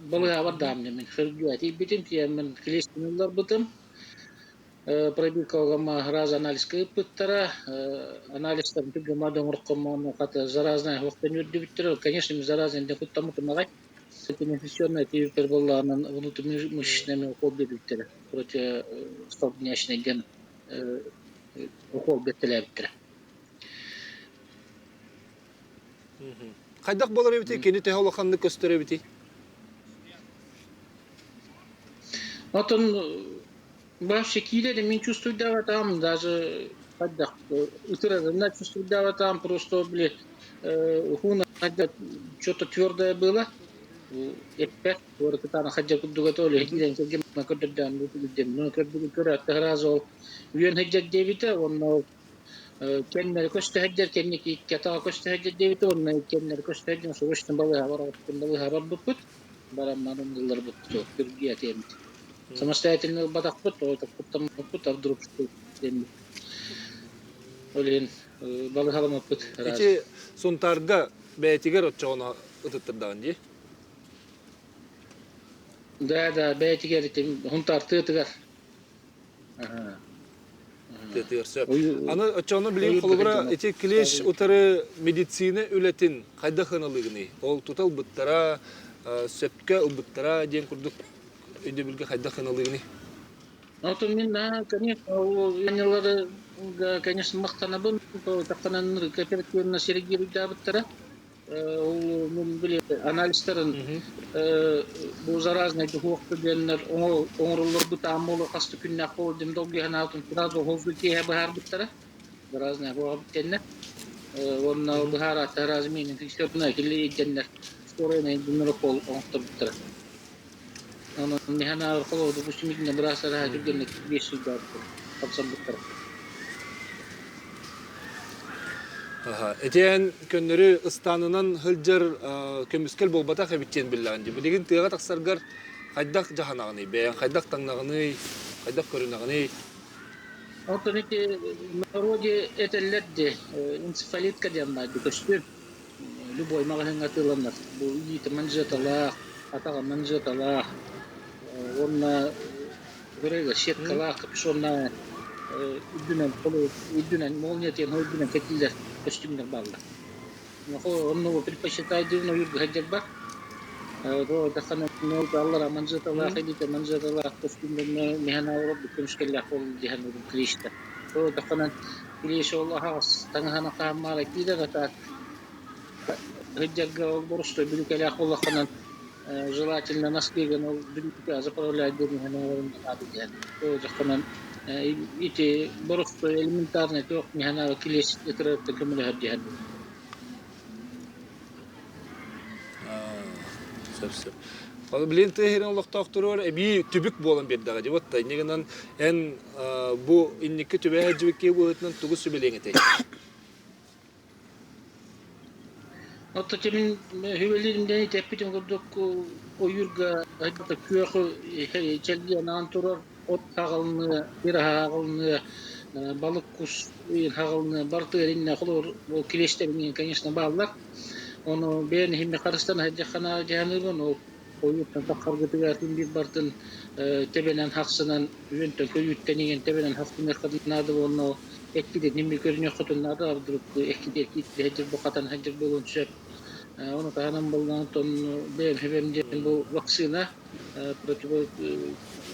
балыыһабар даамньа мин хирургия тиийбитим, тиийэммин клещпин ылларбытым. Пробиркаҕа раз анализка ыыппыттара. Анализтарын түргэн оҥороххо хата заразная суохтан үөрдүбүттэрэ. Конечно, мен заразный диэн куттаммытым аҕай. Инфекционная тиийбиттэр буоллаҕынан внутримышечныйми укол биэрбиттэрэ. Противостолбнячный диэн укол бэртэлээбиттэрэ. Хайдах буолар эбитий? Кини төһө улаханнык көстөр эбитий? Отон вообще киирэрим мин чувствуйдаабатаҕым даже хайдах ытырарына чувствуйдаабатаҕым просто били хуна что-то твердое было эппэт кытаана хадьа курдуга то киирэн кэргэн көрдөрдөөн ну көрдүгү көрөөт сразу ол үөн сылдьар диэбитэ уонна ол кэннэри көстө сылдьар кэнники икки атаҕа көстө сылдьар диэбитэ уонна кэннэри көстө сылдьан срочно балыыһа балыыһа барбыппыт барамман ылларбыт хирургия тиэммит Самостоятельно ылбатахпыт, тоҕотохпут а вдруг что диэммит. Ол иһин балыһаламмыппыт. Ити Сунтаарга бэйэтигэр оччоҕуна ытыттырдаҕын дии? Да, да, бэйэтигэр ити Сунтаар тыатыгар. Тыатыгар сөп. Аны оччоҕуна билигин холобура ити клещ утары медицина үлэтин хайдах ыналыыгыный? Ол тута ылбыттара, сөпкө ылбыттара диэн курдук өйдөбүлгэ хайдах ыналыыгыный? Отон мин, конечно, ол анньалары Конечно, махтанабын, тахханан кооперативно сиригируйдаабыттара. Ол били анализтарын бу заразный духуохту диэннэр оҥороллорбут ааммолу хаста күннээх буол дем долгуйанаатын сразу холду киэһэ быһаарбыттара. Заразный буолбут диэннэр. Уонна быһаарааттар размин инфекционный кили диэннэр скорый диннер пол оҥотторбуттара. Онон миһанаар холоду бу быраастара түргэнник биэс сылдаабыттар, хапсарбыттара. Этиэн көннөрү ыстаанынан сылдьар көмүскэл буолбатах эбит диэн биллэҕин дии. Билигин тыаҕа тахсаргар хайдах дьаһанаҕыный бэйэҥ, хайдах таҥнаҕыный, хайдах көрүнэҕиний? Оттон ити народе этэллэр дии, энцефалитка диэн баар көстүм. Любой маҕаһыыҥҥа атыыланар. Бу илиитэ манжеталаах, атаҕа манжеталаах уонна көрөйгө сеткалаах, капюшоннаах үрдүнэн үрдүнэн молния диэн үрдүнэн кэтиллэр көстүүмнэр бааллар. Онно предпочитайдыын ойуурга сылдьарбар аллара манжеталаах, илиитэ манжеталаах көстүүмнэрне миһэн олорор көмүскэллээх буолун диһэн клещтэ. Тахханан клещ ол аһаҕас таҥаһана хааммаара киирэр атаак сылдьарга ол боростой бүрүүкэлээх буоллаххынан желательно носкигын ол бүрүүкэ заправлять диэн наада диэн. Дьахханан ити боростой элементарный туох миһана клещ ытырыттан көмөлөһөр диэн. Сөп сөп. Ол билин тыа сирин олохтоохторугар эбии түбүк буолан биэрдэҕэ дии. Вот инньэ гынан эн бу инникки түбэһэ сылдьыбыт быһыытынан тугу сүбэлиэҥ этэй? Оттон мин сүбэлиирим диэн эппитим курдук ойуурга күөх чэлгиэн анаан турар от хаҕылыныа, сир хаҕылыныа, балык кус хаҕылыныа барытыгар иннэ холобур ол килиэстэрин конечно бааллар. Ону бэйэн иһимми харыстана сылдьаххына дьаһаныыбын ол ойууртан таххаргытыгар ким биир бартын тэбэнэн хахсынан үөнтэн көйүүттэн иҥэн тэбэнэн хахсыныаххытын наада уонна эккитин нимми көрүнүөххүтүн наада ардырык эккити эккити бу хатан сылдьар буолуон сөп. Ону таһынан буоллаҕына оттон бэйэм хэбэм диэн бу вакцина против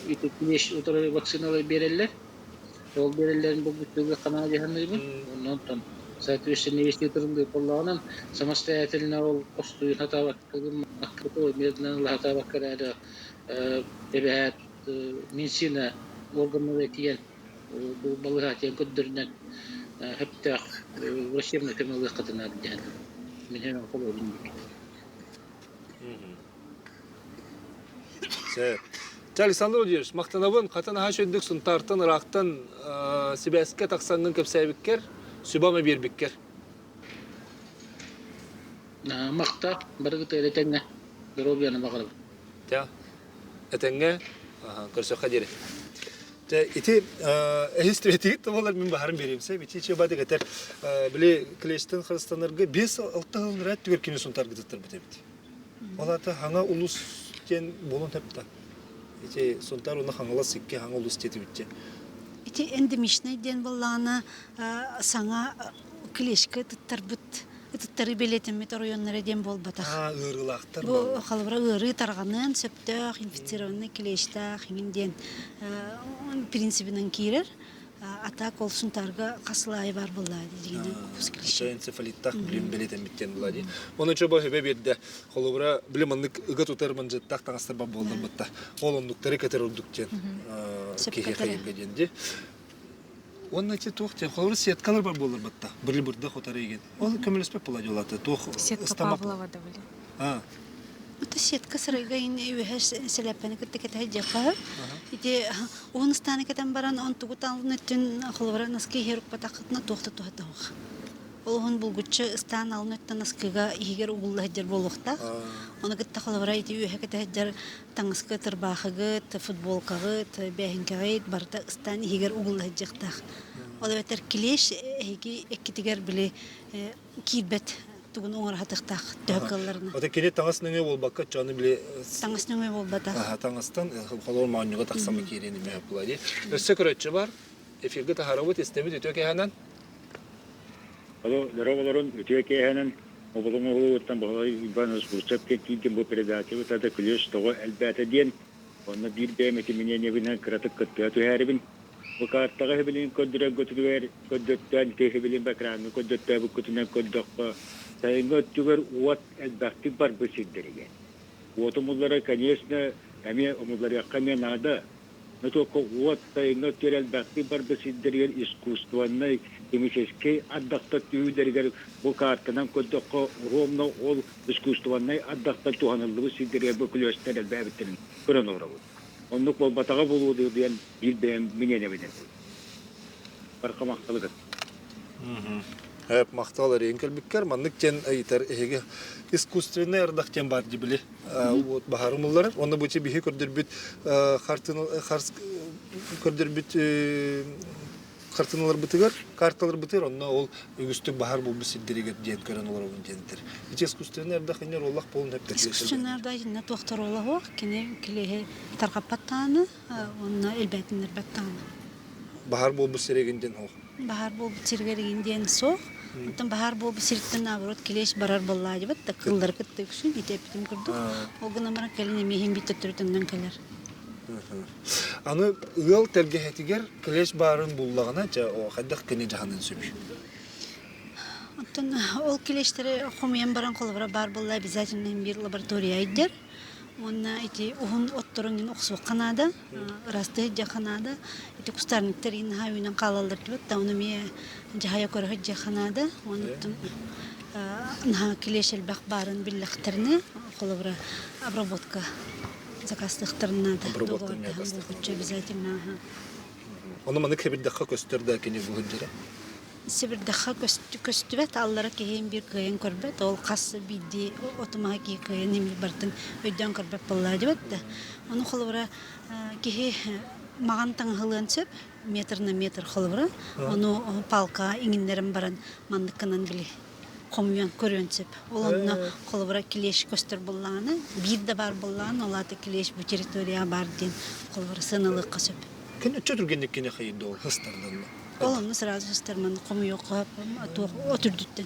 ити клещ утары вакциналар биэрэллэр. Ол биэрэллэрин булгуччу ханаҕа дьаһаныыбын. Онтон соответственно если тырыллыы буоллаҕынан самостоятельно ол хостуйун хатаабакка хатаабакка эрэ эбэһээт медицина органнара тиийэн бу балыыһа тиийэн көрдөрүнэн сөптөөх врачебный көмө ылыаххытын наада диэн мин холобурум Сөп. Чэ, Александр Владимирович, махтанабын. Хатын аһа үчүгдүк Сунтаартан, ыраахтан сибээскэ тахсаҥҥын кэпсээбиккэр, сүбэ-ама биэрбиккэр. Махта, барыгыт этэҥҥэ, доруобуйаны баҕарабын. Чэ, этэҥҥэ, көрсөххө диэри. Чэ, ити эһис түбэтигит да буолар мин баһарым биэриэм сөп. Ити чебадык этэр, били клещтен харыстанарга 5-6 сыл ырат түгэр кини сунтаргытыттарбыт эбит. Ол аата хаҥа улус диэн буолуон сөп да. Ити Сунтаар уонна Хаҥалас икки хаҥа улус диэтибит Ити эндемичнэй диэн буоллаҕына саҥа клещка ытыттарбыт ытыттары бэлиэтэммит оройуоннара диэн буолбатах. Аа, ыарыылаахтар Бу холобура ыарыы тарҕаныан сөптөөх инфицированный клещтаах иҥин диэн принцибинэн киирэр. А так ол Сунтаарга хас сыл аайы баар буолла дигинен укус клещи. Энцефалиттах билим бэлиэтэммиттен була дии. Оны чоба хөбө биэрдэ. Холобура билим маннык ыга тутар манжеттах таҥастар бар буоллар бытта. Ол оннуктары кетер ордук диэн киһи хайырга диэн ди. Онно ити туох диэн холобура сеткалар бар буоллар батта. Били бырда хотар еген. Ол көмөлөспөт була дьолата. Туох Сетка Павлова да были. А. Это сетка сырайга ин үһэ сэлэппэни кытта кэтэһэ дьахха. Ити уһун ыстааны кэтэн баран он тугу таалын өттүн холобура наскы иһэр укпатаххытына туох да туһата суох. Ол уһун булгуччу ыстаан алын өттүн наскыга иһигэр угулла сылдьар буолуохтаах. Ону кытта холобура ити үөһэ кэтэ сылдьар таҥаска тырбаахыгыт, футболкаҕыт, бээһиҥкэҕит барыта ыстаан иһигэр угулла сылдьыахтаах. Ол эбэтэр клещ эһиги эккитигэр били киирбэт тугун оҥоро сатыахтаах төһө кыалларына. Ото кини таҥас нөҥүө буолбакка чону били Таҥас нөҥүө буолбатах. Таҥастан холоор моонньуга тахсамы киириэн имэ була дии. Өссө көрөччү бар. Эфиргэ таһарабыт истэбит үтүө кэһэнэн. Алло, здорово, үтүө киэһэнэн. Оболоҥ оҕолоруттан Баһылай Уйбаан Бурцев киирдим бу передачабыт ата күлүс тоҕо элбээтэ диэн. Онно биир бэйэм ити мнениебинэн кыратык кыттыһа түһээрибин. Бу картаҕа иһибилин көрдөрөргүтүгэр көрдөттөөн ити иһибилин экраҥҥа көрдөттөөбүккүтүнэн көрдөххө, сайыҥҥы өттүгэр уот элбэхтик барбыт сирдэригэр. Уоту умуллара, конечно, эмиэ умулларыахха эмиэ наада. Но только уот сайыҥҥы өттүгэр элбэхтик барбыт сирдэригэр искусственнай, химическэй ардахтар түһүүлэригэр бу картанан көрдөххө, ровно ол искусственнай ардахтар туһаныллыбыт сирдэригэр бу клёстэр элбээбиттэрин көрөн олоробут. Оннук буолбатаҕа буолуо диэн биир бэйэм миниэнэбин этэбин. Барха махталыгын. Эп махтал эрийэн кэлбиккэр маннык диэн ыйытар эһиги искусственный ардах диэн баар дибили вот баһарымыллар онно бу биһи көрдөрбүт хартын көрдөрбүт хартыналарбытыгар, карталарбытыгар онно ол үгүстүк баһар булбут сирдэригэр диэн көрөн олоробун диэнтэр. Ити искусственный ардах иннер олох болун эптер. Искусственный ардах инне туохтар олоһуох, кини килиһи тарҕаппаттааны, онно элбээтиннэрбэттааны. Баһар буолбут сиригин диэн суох. Баһар буолбут сиригэригин диэн суох. Оттон баһар буолбут сириттэн наоборот килиэс барар буоллаадьыбат да кыллары кытта үксүн ити эппитим курдук. Ол гынан баран кэлин эмиэ иһин төттөрү кэлэр. Аны ыал тэлгэһэтигэр клещ баарын буллаҕына, дьэ, хайдах кини дьаһанын сөбүй? Оттон ол клещтэри хомуйан баран холобура баар буолла обязательно биир лаборатория айдар. Уонна ити уһун отторун ин охсуохха наада, ырастыы дьаха наада. Ити кустарниктар ин наһаа үүнэн хаалаллар диэбит да, ону эмиэ дьаһайа көрө дьаха наада. Онтон наһаа клещ элбэх баарын биллэхтэринэ, холобура обработка Заказтыахтарын наада. Договордаһан обязательно. Ону маны кэбирдэххэ көстөр да кини бу сылдьара? Сибирдэххэ көстүбэт, аллара киһи биир кыайан көрбөт, ол хас биирдии отумаһа киһи кыайан эмиэ барытын өйдөөн көрбөт буоллаа диэбэт да. Ону холобура киһи маҕан таҥаһылыан сөп, метр на метр холобура, ону палка иҥиннэрэн баран манныккынан били хомуйан көрүөн сөп. Ол онно холобура клещ көстөр буоллаҕына, биир да баар буоллаҕына, ол аата клещ бу территорияҕа баар диэн холобура сыаналыахха сөп. Кини өччө түргэнник кини хайыйда ол хыстарданна. Ол онно сразу хыстарман хомуйуохха туох от үрдүттэн.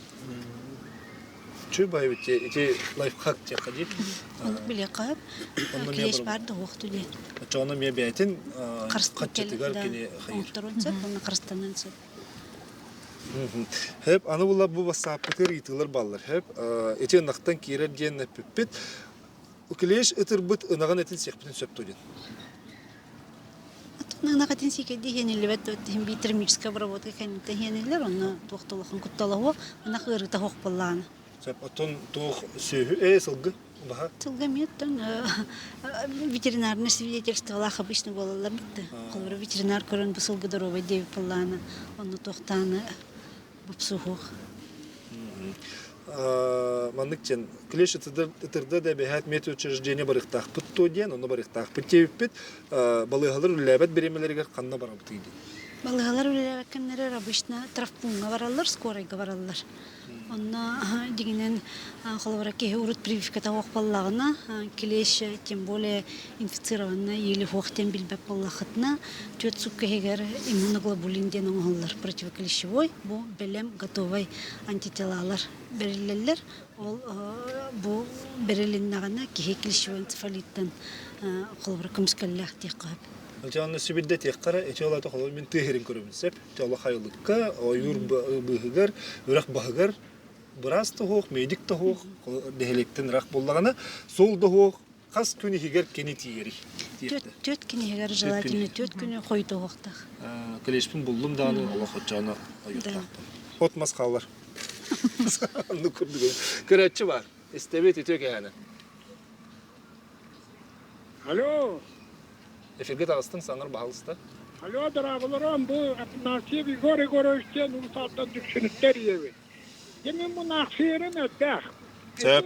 Чү байбыт ити лайфхак диэххэ дии. Оннук билиэххэ клещ баар да уохту диэн. Оччоҕуна эмиэ бэйэтин хаччытыгар кини хайыр. Оҥотторун сөп, уонна харыстаныан сөп. Хэп, аны була бу бассааппытыгар ыйытыылар бааллар. Хэп, ити ынахтан киирэр диэн эппиппит. Клещ ытырбыт ынаҕын этин сиэхпитин сөп дуо диэн. Ынах этин сиикэйдии иһэниллибэт иһин биир термическая обработка кэнниттэн иһэниллэр, онно туох да улахан куттала суох, ынах ыарыыта суох буоллаҕына. Сөп, оттон туох сүөһү, ээ, сылгы баһа? Сылгы эмиэ оттон ветеринарный свидетельстволаах обычно буолаллар битте. Холобура ветеринар көрөн бу сылгы доруобай диэбит буоллаҕына, онно туохтааны бопсуһуох. Маннык диэн, клещ ытырда да эбэһээт медучреждение барыахтаахпыт дуо диэн, онно барыахтаахпыт диэбиппит. Балыыһалар үлэлээбэт бириэмэлэригэр ханна барабытый диэн. Балыыһалар үлэлээбэт кэмнэригэр обычно травпуҥҥа бараллар, скорайга бараллар. Онно дьиҥинэн холобура киһи урут прививката суох буоллаҕына, клещ тем более инфицированный или суох диэн билбэт буоллаххытына, түөрт сукка иһигэр иммуноглобулин диэн оҥоһуллар противоклещевой, бу бэлэм готовай антителалар бэриллэллэр. Ол бу бэрилиннэҕинэ киһи клещевой энцефалиттан холобура көмүскэллээх диэххэ сөп. Дьэ онно сибирдэ этиэххэ ити ол аата холобур мин тыа сирин көрөбүн сөп. Олох айылыкка, ойуур быыһыгар, үрэх баһыгар быраас да суох, медик да суох, нэһилиэктэн ыраах буоллаҕына, суол да суох, хас күн иһигэр кини тиийэрий? Түөрт күн иһигэр желательно түөрт күнү хойутуохтаах. Клещпин буллум даҕаны олох оччоҕуна ойуохтаахпын. От мас хаалар. Оннук курдук. Көрөөччү баар. Истэбит үтүө кэһээнэ. Алло. Эфиргэ таҕыстыҥ, саҥар баһалыста. Алло, дорооболорум, бу Афанасьев Егор Егорович диэн Улуус Дүпсүнүттэр ийэбит. Дьэ мин мунаахсыйарым элбэх. Сөп.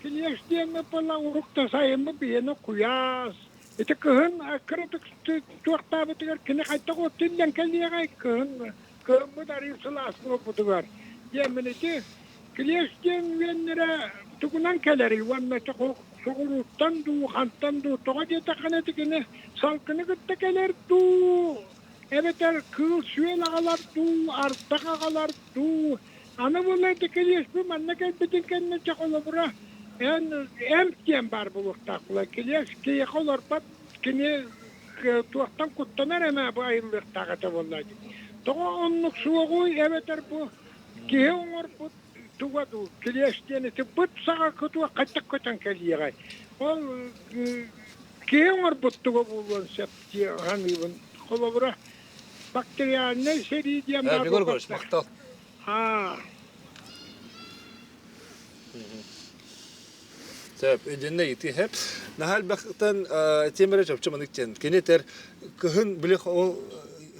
Килиэс диэҥҥэ буолла урук да сайыммыт биһиэнэ куйаас. Ити кыһын кыратык туохтаабытыгар кини хайдах от тиллэн кэлиэҕэй кыһын кыһыммыт арыы сылаас буолбутугар. Диэммин ити Килиэс диэн үөннэрэ тугунан кэлэрий уонна соҕурууттан дуу, хантан дуу, тоҕо диэтэххинэ ити кини салгыны кытта кэлэр дуу, эбэтэр кыыл-сүөл аҕалар дуу, ардах аҕалар дуу. Аны була ити килиэспи манна кэлбитин кэннэ дьэ холобура эн эмп диэн баар буолуохтаах була. Килиэс киһиэхэ олорбот кини. туохтан куттанар эмэ бу айыллыахтаах этэ буолла дии. Тоҕо оннук суоҕуй эбэтэр бу киһи оҥорбут туга дуу килиэс диэн ити быт саҕа кытуох хайдах көтөн кэлиэҕэй? Ол киһи оҥорбут туга буолуон сөп дии саныыбын. Холобура, бактериальнай сэрии диэн баар Егор Егорович, махтал. Аа. Сөп, дьэннэ ити хэп. Наһаа элбэхтэн темэрэ чопчу манык диэн. Кини этэр кыһын били ол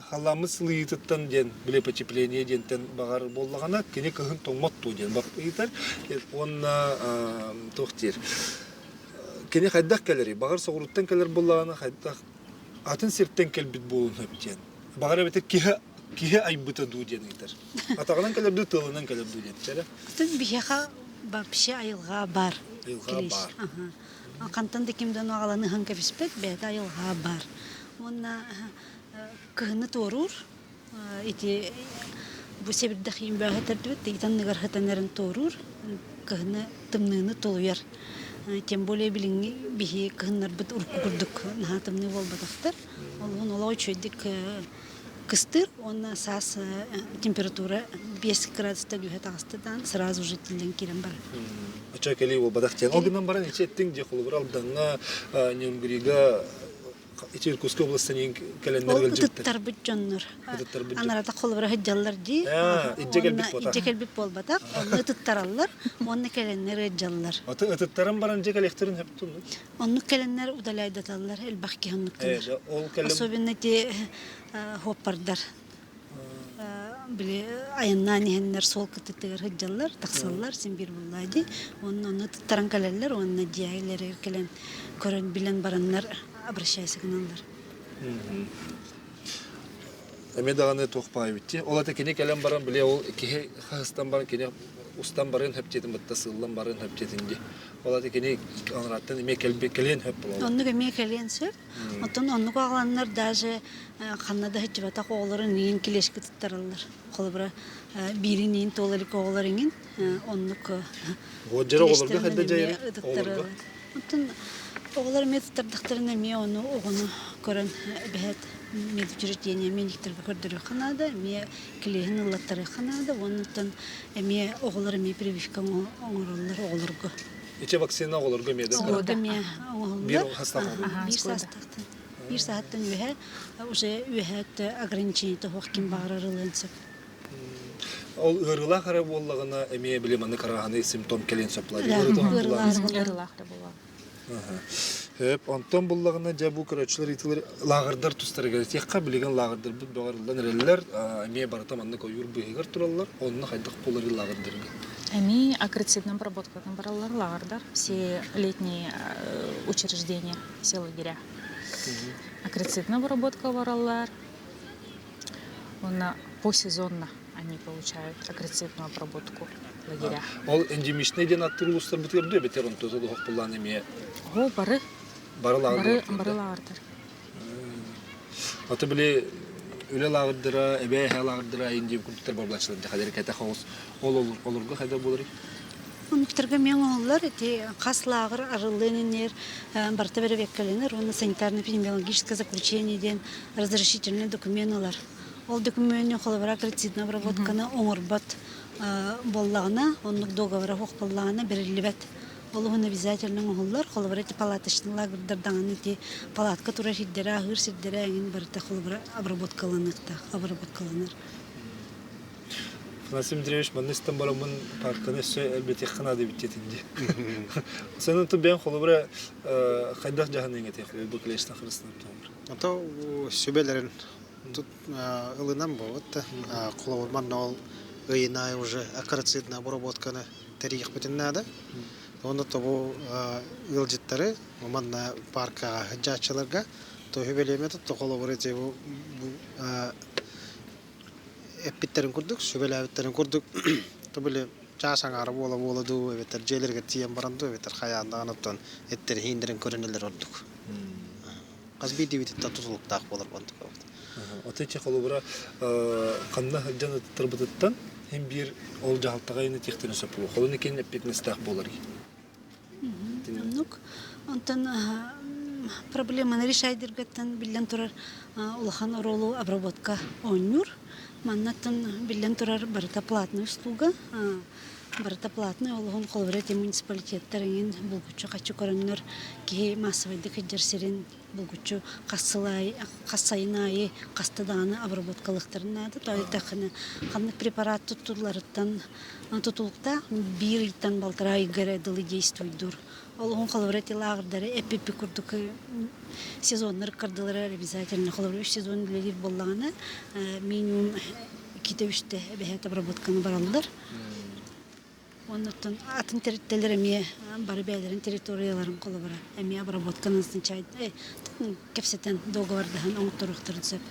халламмыт сылыйыытыттан диэн били потепление диэнтэн баҕар буоллаҕына кини кыһын тоҥмот дуо диэн ыйытар. Уонна туох диир кини хайдах кэлэрий? Баҕар соҕурууттан кэлэр буоллаҕына хайдах атын сиртэн кэлбит буолуон сөп диэн. Баҕар эбэтэр киһи киһи айбыта дуу диэн ыйытар. Атаҕынан кэлэр дуу, тылынан кэлэр дуу диэн. Чэрэ? Атын биһиэхэ вообще айылҕа бар. Айылҕа бар. Хантан да ким да аҕалан ыһан кэбиспэт, бэйэтэ айылҕа бар. Уонна кыһыны туоруур ити бу сэбирдэх иин бөҕө төрдүбүт тыйтан ыгар хытан эрэн туоруур кыһыны тымныыны тулуйар. Тем более билиҥҥи биһи кыһыннарбыт урукку курдук наһаа тымныы буолбатахтар. Олуһун олох үчүгэйдик кыстыыр уонна саас температура 5 градустан үһэ таҕыста даҕаны сразу же тиллэн киирэн барар. Очо кэлии буолбатах диэн. Ол гынан баран ичи эттиҥ дьэ холобур Алдаҥҥа, Нюнгрига ити Иркутскай областан кэлэннэр Ол ытыттарбыт дьоннор. Ытыттарбыт дьон. Анарата холобура сылдьаллар дии. Идьэ кэлбит буолбатах. Идьэ кэлбит буолбатах. Онно ытыттараллар, уонна кэлэннэр ыалдьаллар. Аты ытыттаран баран дьэ кэлиэхтэрин сөптүн. Оннук кэлэннэр удаляйдаталлар, элбэх киһи оннук гынар. Ол кэлэн Особенно ити хуоппардар. Били айаннаан иһэннэр суол кытытыгар сылдьаллар, тахсаллар, син биир буллаа дии. Уонна онно тыттаран кэлэллэр, уонна дьиэлэригэр кэлэн көрөн билэн бараннар обращайся гыналлар. Эмиэ даҕаны туох баайбыт дии. Ол ата кини кэлэн баран, били ол киһи хаһыстан баран кини устан барыан хөптиэтин бытта сыыллан барыан хөптиэтин дии. Ол ата кини анараттан эмиэ кэлиэн хөп буолар. Оннук эмиэ кэлиэн сөп. Оттон оннук аҕаланнар даже ханна да сылдьыбатах оҕолорун иҥин килиэшкэ туттараллар. Холобура, биирин иин туола илик оҕолор иҥин оннук Дьэ оҕолорго хайда дьайар оҕолорго? Оттон оҕолор эмиэ туттардахтарына эмиэ ону оҕону көрөн эбэһээт медучреждение медиктэргэ көрдөрүөххэ наада, эмиэ килиэһин ыллаттарыахха наада уонна эмиэ оҕолор эмиэ прививка оҥороллор оҕолорго. Ити вакцина оҕолорго эмиэ да Оҕолорго эмиэ оҥоһуллар. Биир саастаах Биир саастаахтан. Биир саастан үөһэ уже үөһэ ограничение тоһуох ким баҕарар ылыан сөп. Ол ыарыылаах эрэ буоллаҕына эмиэ били маннык арааһынай симптом кэлиэн сөп Ыарыылаах эрэ буоллаҕына. Хөп, онтон буллаҕына дьэ бу көрөөччүлэр ыйытыылар лааҕырдар тустарыгар этиэххэ билигин лааҕырдарбыт бөҕөрүллэн эрэллэр эмиэ барыта маннык ойуур быыһыгар тураллар онно хайдах буоларый лааҕырдарга Эми акарициднай обработкатын бараллар лааҕырдар все летние учреждения все лагеря акарицидная обработка бараллар уонна посезонно они получают акарицидную обработку лагеря. Ол эндемичный диэн аттыыр улуустарбытыгар дуу эбэтэр онтута да буллаан эмиэ О, бары. Бары лааҕырдар. Бары лааҕырдар. Аты били үлэ лааҕырдара, эбээ эһээ лааҕырдара индиэн курдуктар барбылааччылар дьахалары кэтэх оҕус ол олорго хайда буоларый? Оннуктарга мен оҥоһуллар ити хас лааҕыр арыллыан иннигэр барыта бэрэбиэккэлэнэр уонна санитарно-эпидемиологическое заключение диэн разрешительный документ ылар. Ол докумуону холобура акарицидная обработканы оҥорбот буоллаҕына, оннук договора суох буоллаҕына бэриллибэт. Ол уһун обязательно оҥоһуллар. Холобура ити палаточный лагердар даҕаны ити палатка турар сирдэрэ, аһыыр сирдэрэ эҥин барыта холобура обработкаланыахтаах, обработкаланар. Афанасий Дмитриевич манна истэн бараммын парканы өссө элбэтиэххэ наада эбит диэтин дии. Сен онтон бэйэҥ холобура хайдах дьаһаныаҥ этэй холобур клещтан харыстанар туһугар? Ото сүбэлэрин Тут ылынан буолбут да холобур манна ол ыйын аайы уже акарицидная обработканы тэрийиэхпитин наада. Уонна тобу ыалдьыттары манна паркаҕа сылдьааччыларга то үбэлиэмэ тут холобур эти бу эппиттэрин курдук сүбэлээбиттэрин курдук то били чаас аҥаара буола-буола дуу эбэтэр дьиэлэригэр тиийэн баран дуу эбэтэр хайаан даҕаны оттон эттэрин ииннэрин көрүнэллэр ордук. Хас биирдиибититтэн тутулуктаах буолар бантыкабыт. Отычча холобура ханна сылдьан ыттарбытыттан һин биир ол дьаһалтаҕа ини тиэхтэрин сөп буолуо. Холун иккин эппиэтинэстээх буолар. Оннук. Онтон проблеманы решайдыргаттан биллэн турар улахан оруолу обработка оонньуур. Маннаттан биллэн турар барыта платная услуга. Барыта платный олоһун холобура эти муниципалитеттар эҥин булгуччу хаччы көрөннөр киһи массовайдык сылдьар сирин булгуччу хас сыл аайы хас сайын аайы хаста даҕаны обработкалыахтарын наада. То эттэххинэ ханнык препарат туттулларыттан тутулуктаах биир ыйтан балтараа ыйга эрэ дылы действуйдуур. Ол уһун холобура эти лааҕырдары эппиппит курдук сезоннар ыккардылара обязательно холобура үс сезон үлэлиир буоллаҕына минимум иккитэ-үстэ эбэһээт обработканы бараллар. Оннуттан атын тэрилтэлэр эмиэ бары бэйэлэрин территорияларын холобура эмиэ обработканы кэпсэтэн договордаһан оҥотторуохтарын сөп.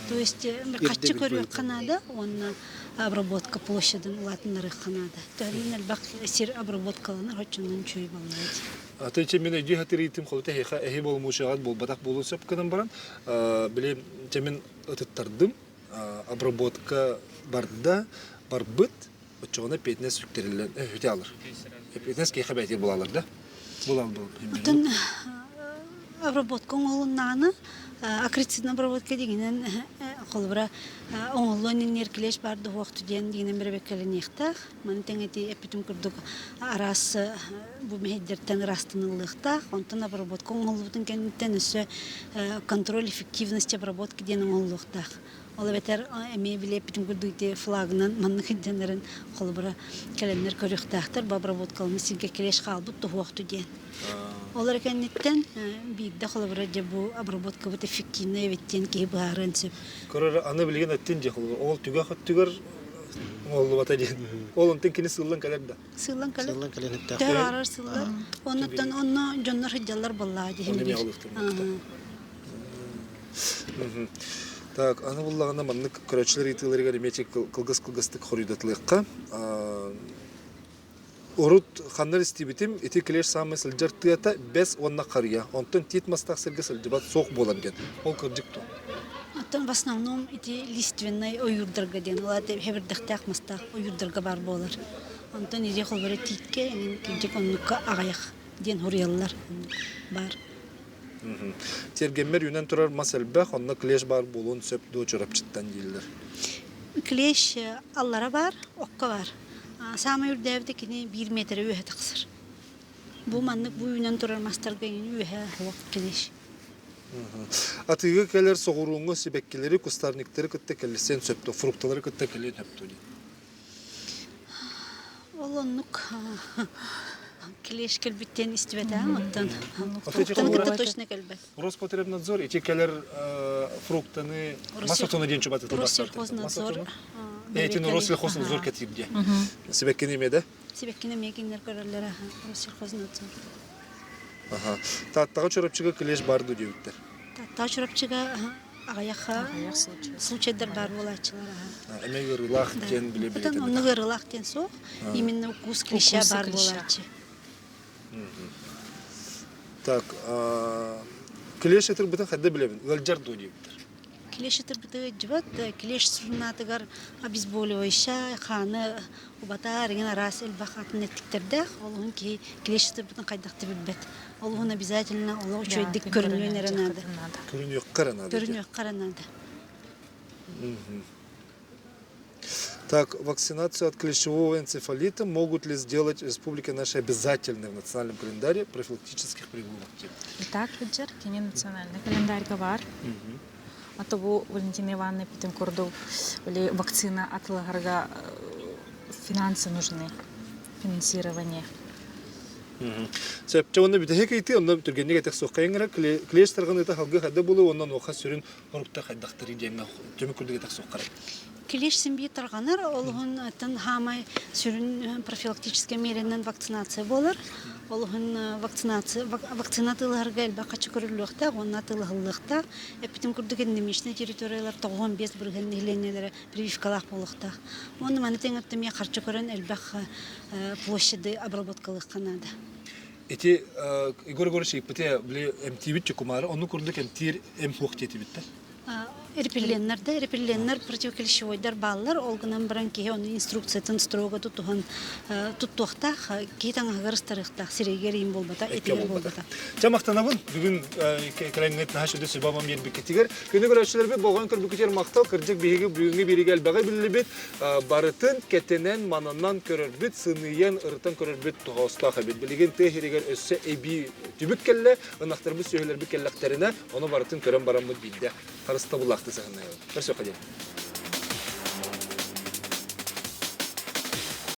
То есть хаччы көрүөххэ наада уонна обработка площадын улаатыннарыахха наада. Төһөнөн элбэх сир обработкаланар, оччонон үчүгэй буоллаҕа дии. Аты ичи мин өйдүү хатырыйтым холута эһиэхэ эһи боломуочуйаҕыт буолбатах буолуон сөп гынан баран били мин ытыттардым обработка барда барбыт оччоҕуна эппиэтинэс сүктэриллэн өһүтэ алар эппиэтинэс киэхэ бэйэтигэр булалар да булал был Оттон обработка оҥоһулуннаҕына акрицидная обработка дигинэн холобура оҥоһуллуон иннигэр клещ баар дуһуохту диэн дигинэн бэрэбэккэлэниэхтээх. Маны тэҥэ ити эппитим курдук араас бу мэһэйдэртэн ыраастаныллыахтаах. Онтон обработка оҥоһуллубутун кэнниттэн өссө контроль эффективности обработки диэн оҥоһуллуохтаах. Ол эбэтэр эмиэ билиэппитин курдук ити флагынан маннык илдьэннэрин холобура кэлэннэр көрүөхтээхтэр бу обработкаланыы сиргэ клещ хаалбыт туһуохту диэн. Ол эрэ кэнниттэн биирдэ холобура дьэ бу обработкабыт эффективнэй эбит диэн киһи быһаарыан сөп. Көрөр аны билигин эттин дьэ холобура ол түгэх өттүгэр оҥоһуллубата диэн. Ол онтон кини сыыллан кэлэр да. Сыыллан кэлэр. Сыыллан кэлэн эттээх. Төһө баарар сыллар. Оннуттан онно дьоннор сылдьаллар буоллаҕа дии. Онно эмиэ Так, аны буллаҕына маннык көрөөччүлэр ыйытыыларыгар эмиэ кылгас-кылгастык хоруйдатылыахха. Урут ханна истибитим, ити клеш саамай сылдьар тыата бэс уонна харыйа. Онтон тиит мастаах сиргэ сылдьыбат суох буолар диэн. Ол кырдьык дуо? Оттон в основном ити лиственнай ойуурдарга диэн, ол аата хэбирдэхтээх мастаах ойуурдарга баар буолар. Онтон ити холборо тииккэ эҥин кырдьык оннукка аҕыйах диэн суруйаллар баар. Тиэргэммэр үүнэн турар мас элбэх, онно клеш баар буолуон сөп дуо Чурапчыттан дииллэр. Клещ аллара баар, окко баар. Саамай үрдээбитэ кини биир миэтэрэ үөһэ тахсар. Бу маннык бу үүнэн турар мастарга үөһэ суох клещ. Атыыга кэлэр соҕурууҥҥу сибэккилэри, кустарниктары кытта кэлсиэн сөп дуо, фрукталары кытта кэлиэн сөп дуо диэн. Ол оннук клещ кэлбиттэн истибэтэҕим оттон фруктаны кытта точно кэлбэт. Роспотребнадзор ити кэлэр фруктаны мас отону диэн чубатытыл Россельхознадзор Этин Россельхознадзор кэтиир диye. Сибэккини эмиэ да? Сибэккини эмиэ кинилэр көрөллөр Россельхознадзор. Аха. Тааттаҕа Чурапчыга клещ бар дуу диэбиттэр. Тааттаҕа Чурапчыга аҕыйах случайдар баар буолааччылар. Эмэ ыарыылаах диэн биле биле. Оннук ыарыылаах диэн суох. Именно укус клеща баар буолааччы. Так, клещ ытырбытын хайда билэбин? Ыалдьар дуо диэбиттэр. Клещ ытырбыты ыалдьыбат. Клещ сурнаатыгар обезболивающая, хааны убатар, иҥин араас элбэх атын эттиктэрдээх. Ол уһун киһи клещ ытырбытын хайдах да билбэт. Ол уһун обязательно олох үчүгэйдик көрүнүөн эрэ наада. Көрүнүөххэ эрэ наада. Көрүнүөххэ эрэ наада. Так, вакцинацию от клещевого энцефалита могут ли сделать в республике нашей обязательной в национальном календаре профилактических прививок? Итак, Виджер, кини национальный календарьга бар. А то бу Валентина Ивановна эппитин курдук, вакцина атылаһарга финансы нужны, финансирование. Сөп, онно бүтэһик ыйытыы, онно түргэнник этэх суохха иҥэрэ, клещ тарҕаныыта халгы хайда буолуо уонна онуоха сүрүн хоруктар хайдахтарый диэҥҥэ түмүк курдук этэх суоххарай. Клещ син тарҕанар, ол иһин хаамай сүрүн профилактическай миэрэнэн вакцинация буолар. Ол иһин вакцинация вакцина атыылаһарга элбэх хаччы көрүллүөхтээх уонна атыылаһыллыахтаах. Эппитим курдук эндемичнэй территориялар 95% нэһилиэнньэлэрэ прививкалаах буолуохтаах. Уонна маны тэҥ эмиэ харчы көрөн элбэх площады обработкалыахха наада. Ити Егор Егорович ыйыппыта били эмтиибит чукумаары, онну курдук эмтиир эм суох диэтибиттэр. Репелленнэр да, репелленнэр противоклещевойдар бааллар, ол гынан баран киһи ону инструкциятын строго тутуһан туттуохтаах, киһи таҥаһыгар ыстарыахтаах, сирэйигэр иин буолбата, этигэр буолбата. Чэ махтанабын бүгүн кэлэҥҥит наһаа сүдү сүбэ биэрбиккитигэр. Күнү көрөөччүлэрбит болҕойон көрбүккүтүгэр махтал. Кырдьык биһиги бүгүҥҥү биэриигэ элбэҕи биллибит. Барытын кэтэнэн, мананан көрөрбүт, сыныйан, ырытан көрөрбүт тоҕоостоох эбит. Билигин тыа иһигэр өссө эбии түбүк кэллэ, ынахтарбыт сүөһүлэрбит кэллэхтэринэ, ону барытын көрөн бараммыт биирдэ харыстабыллаахтык сыһыннайабыт. Көрсүөххэ диэн.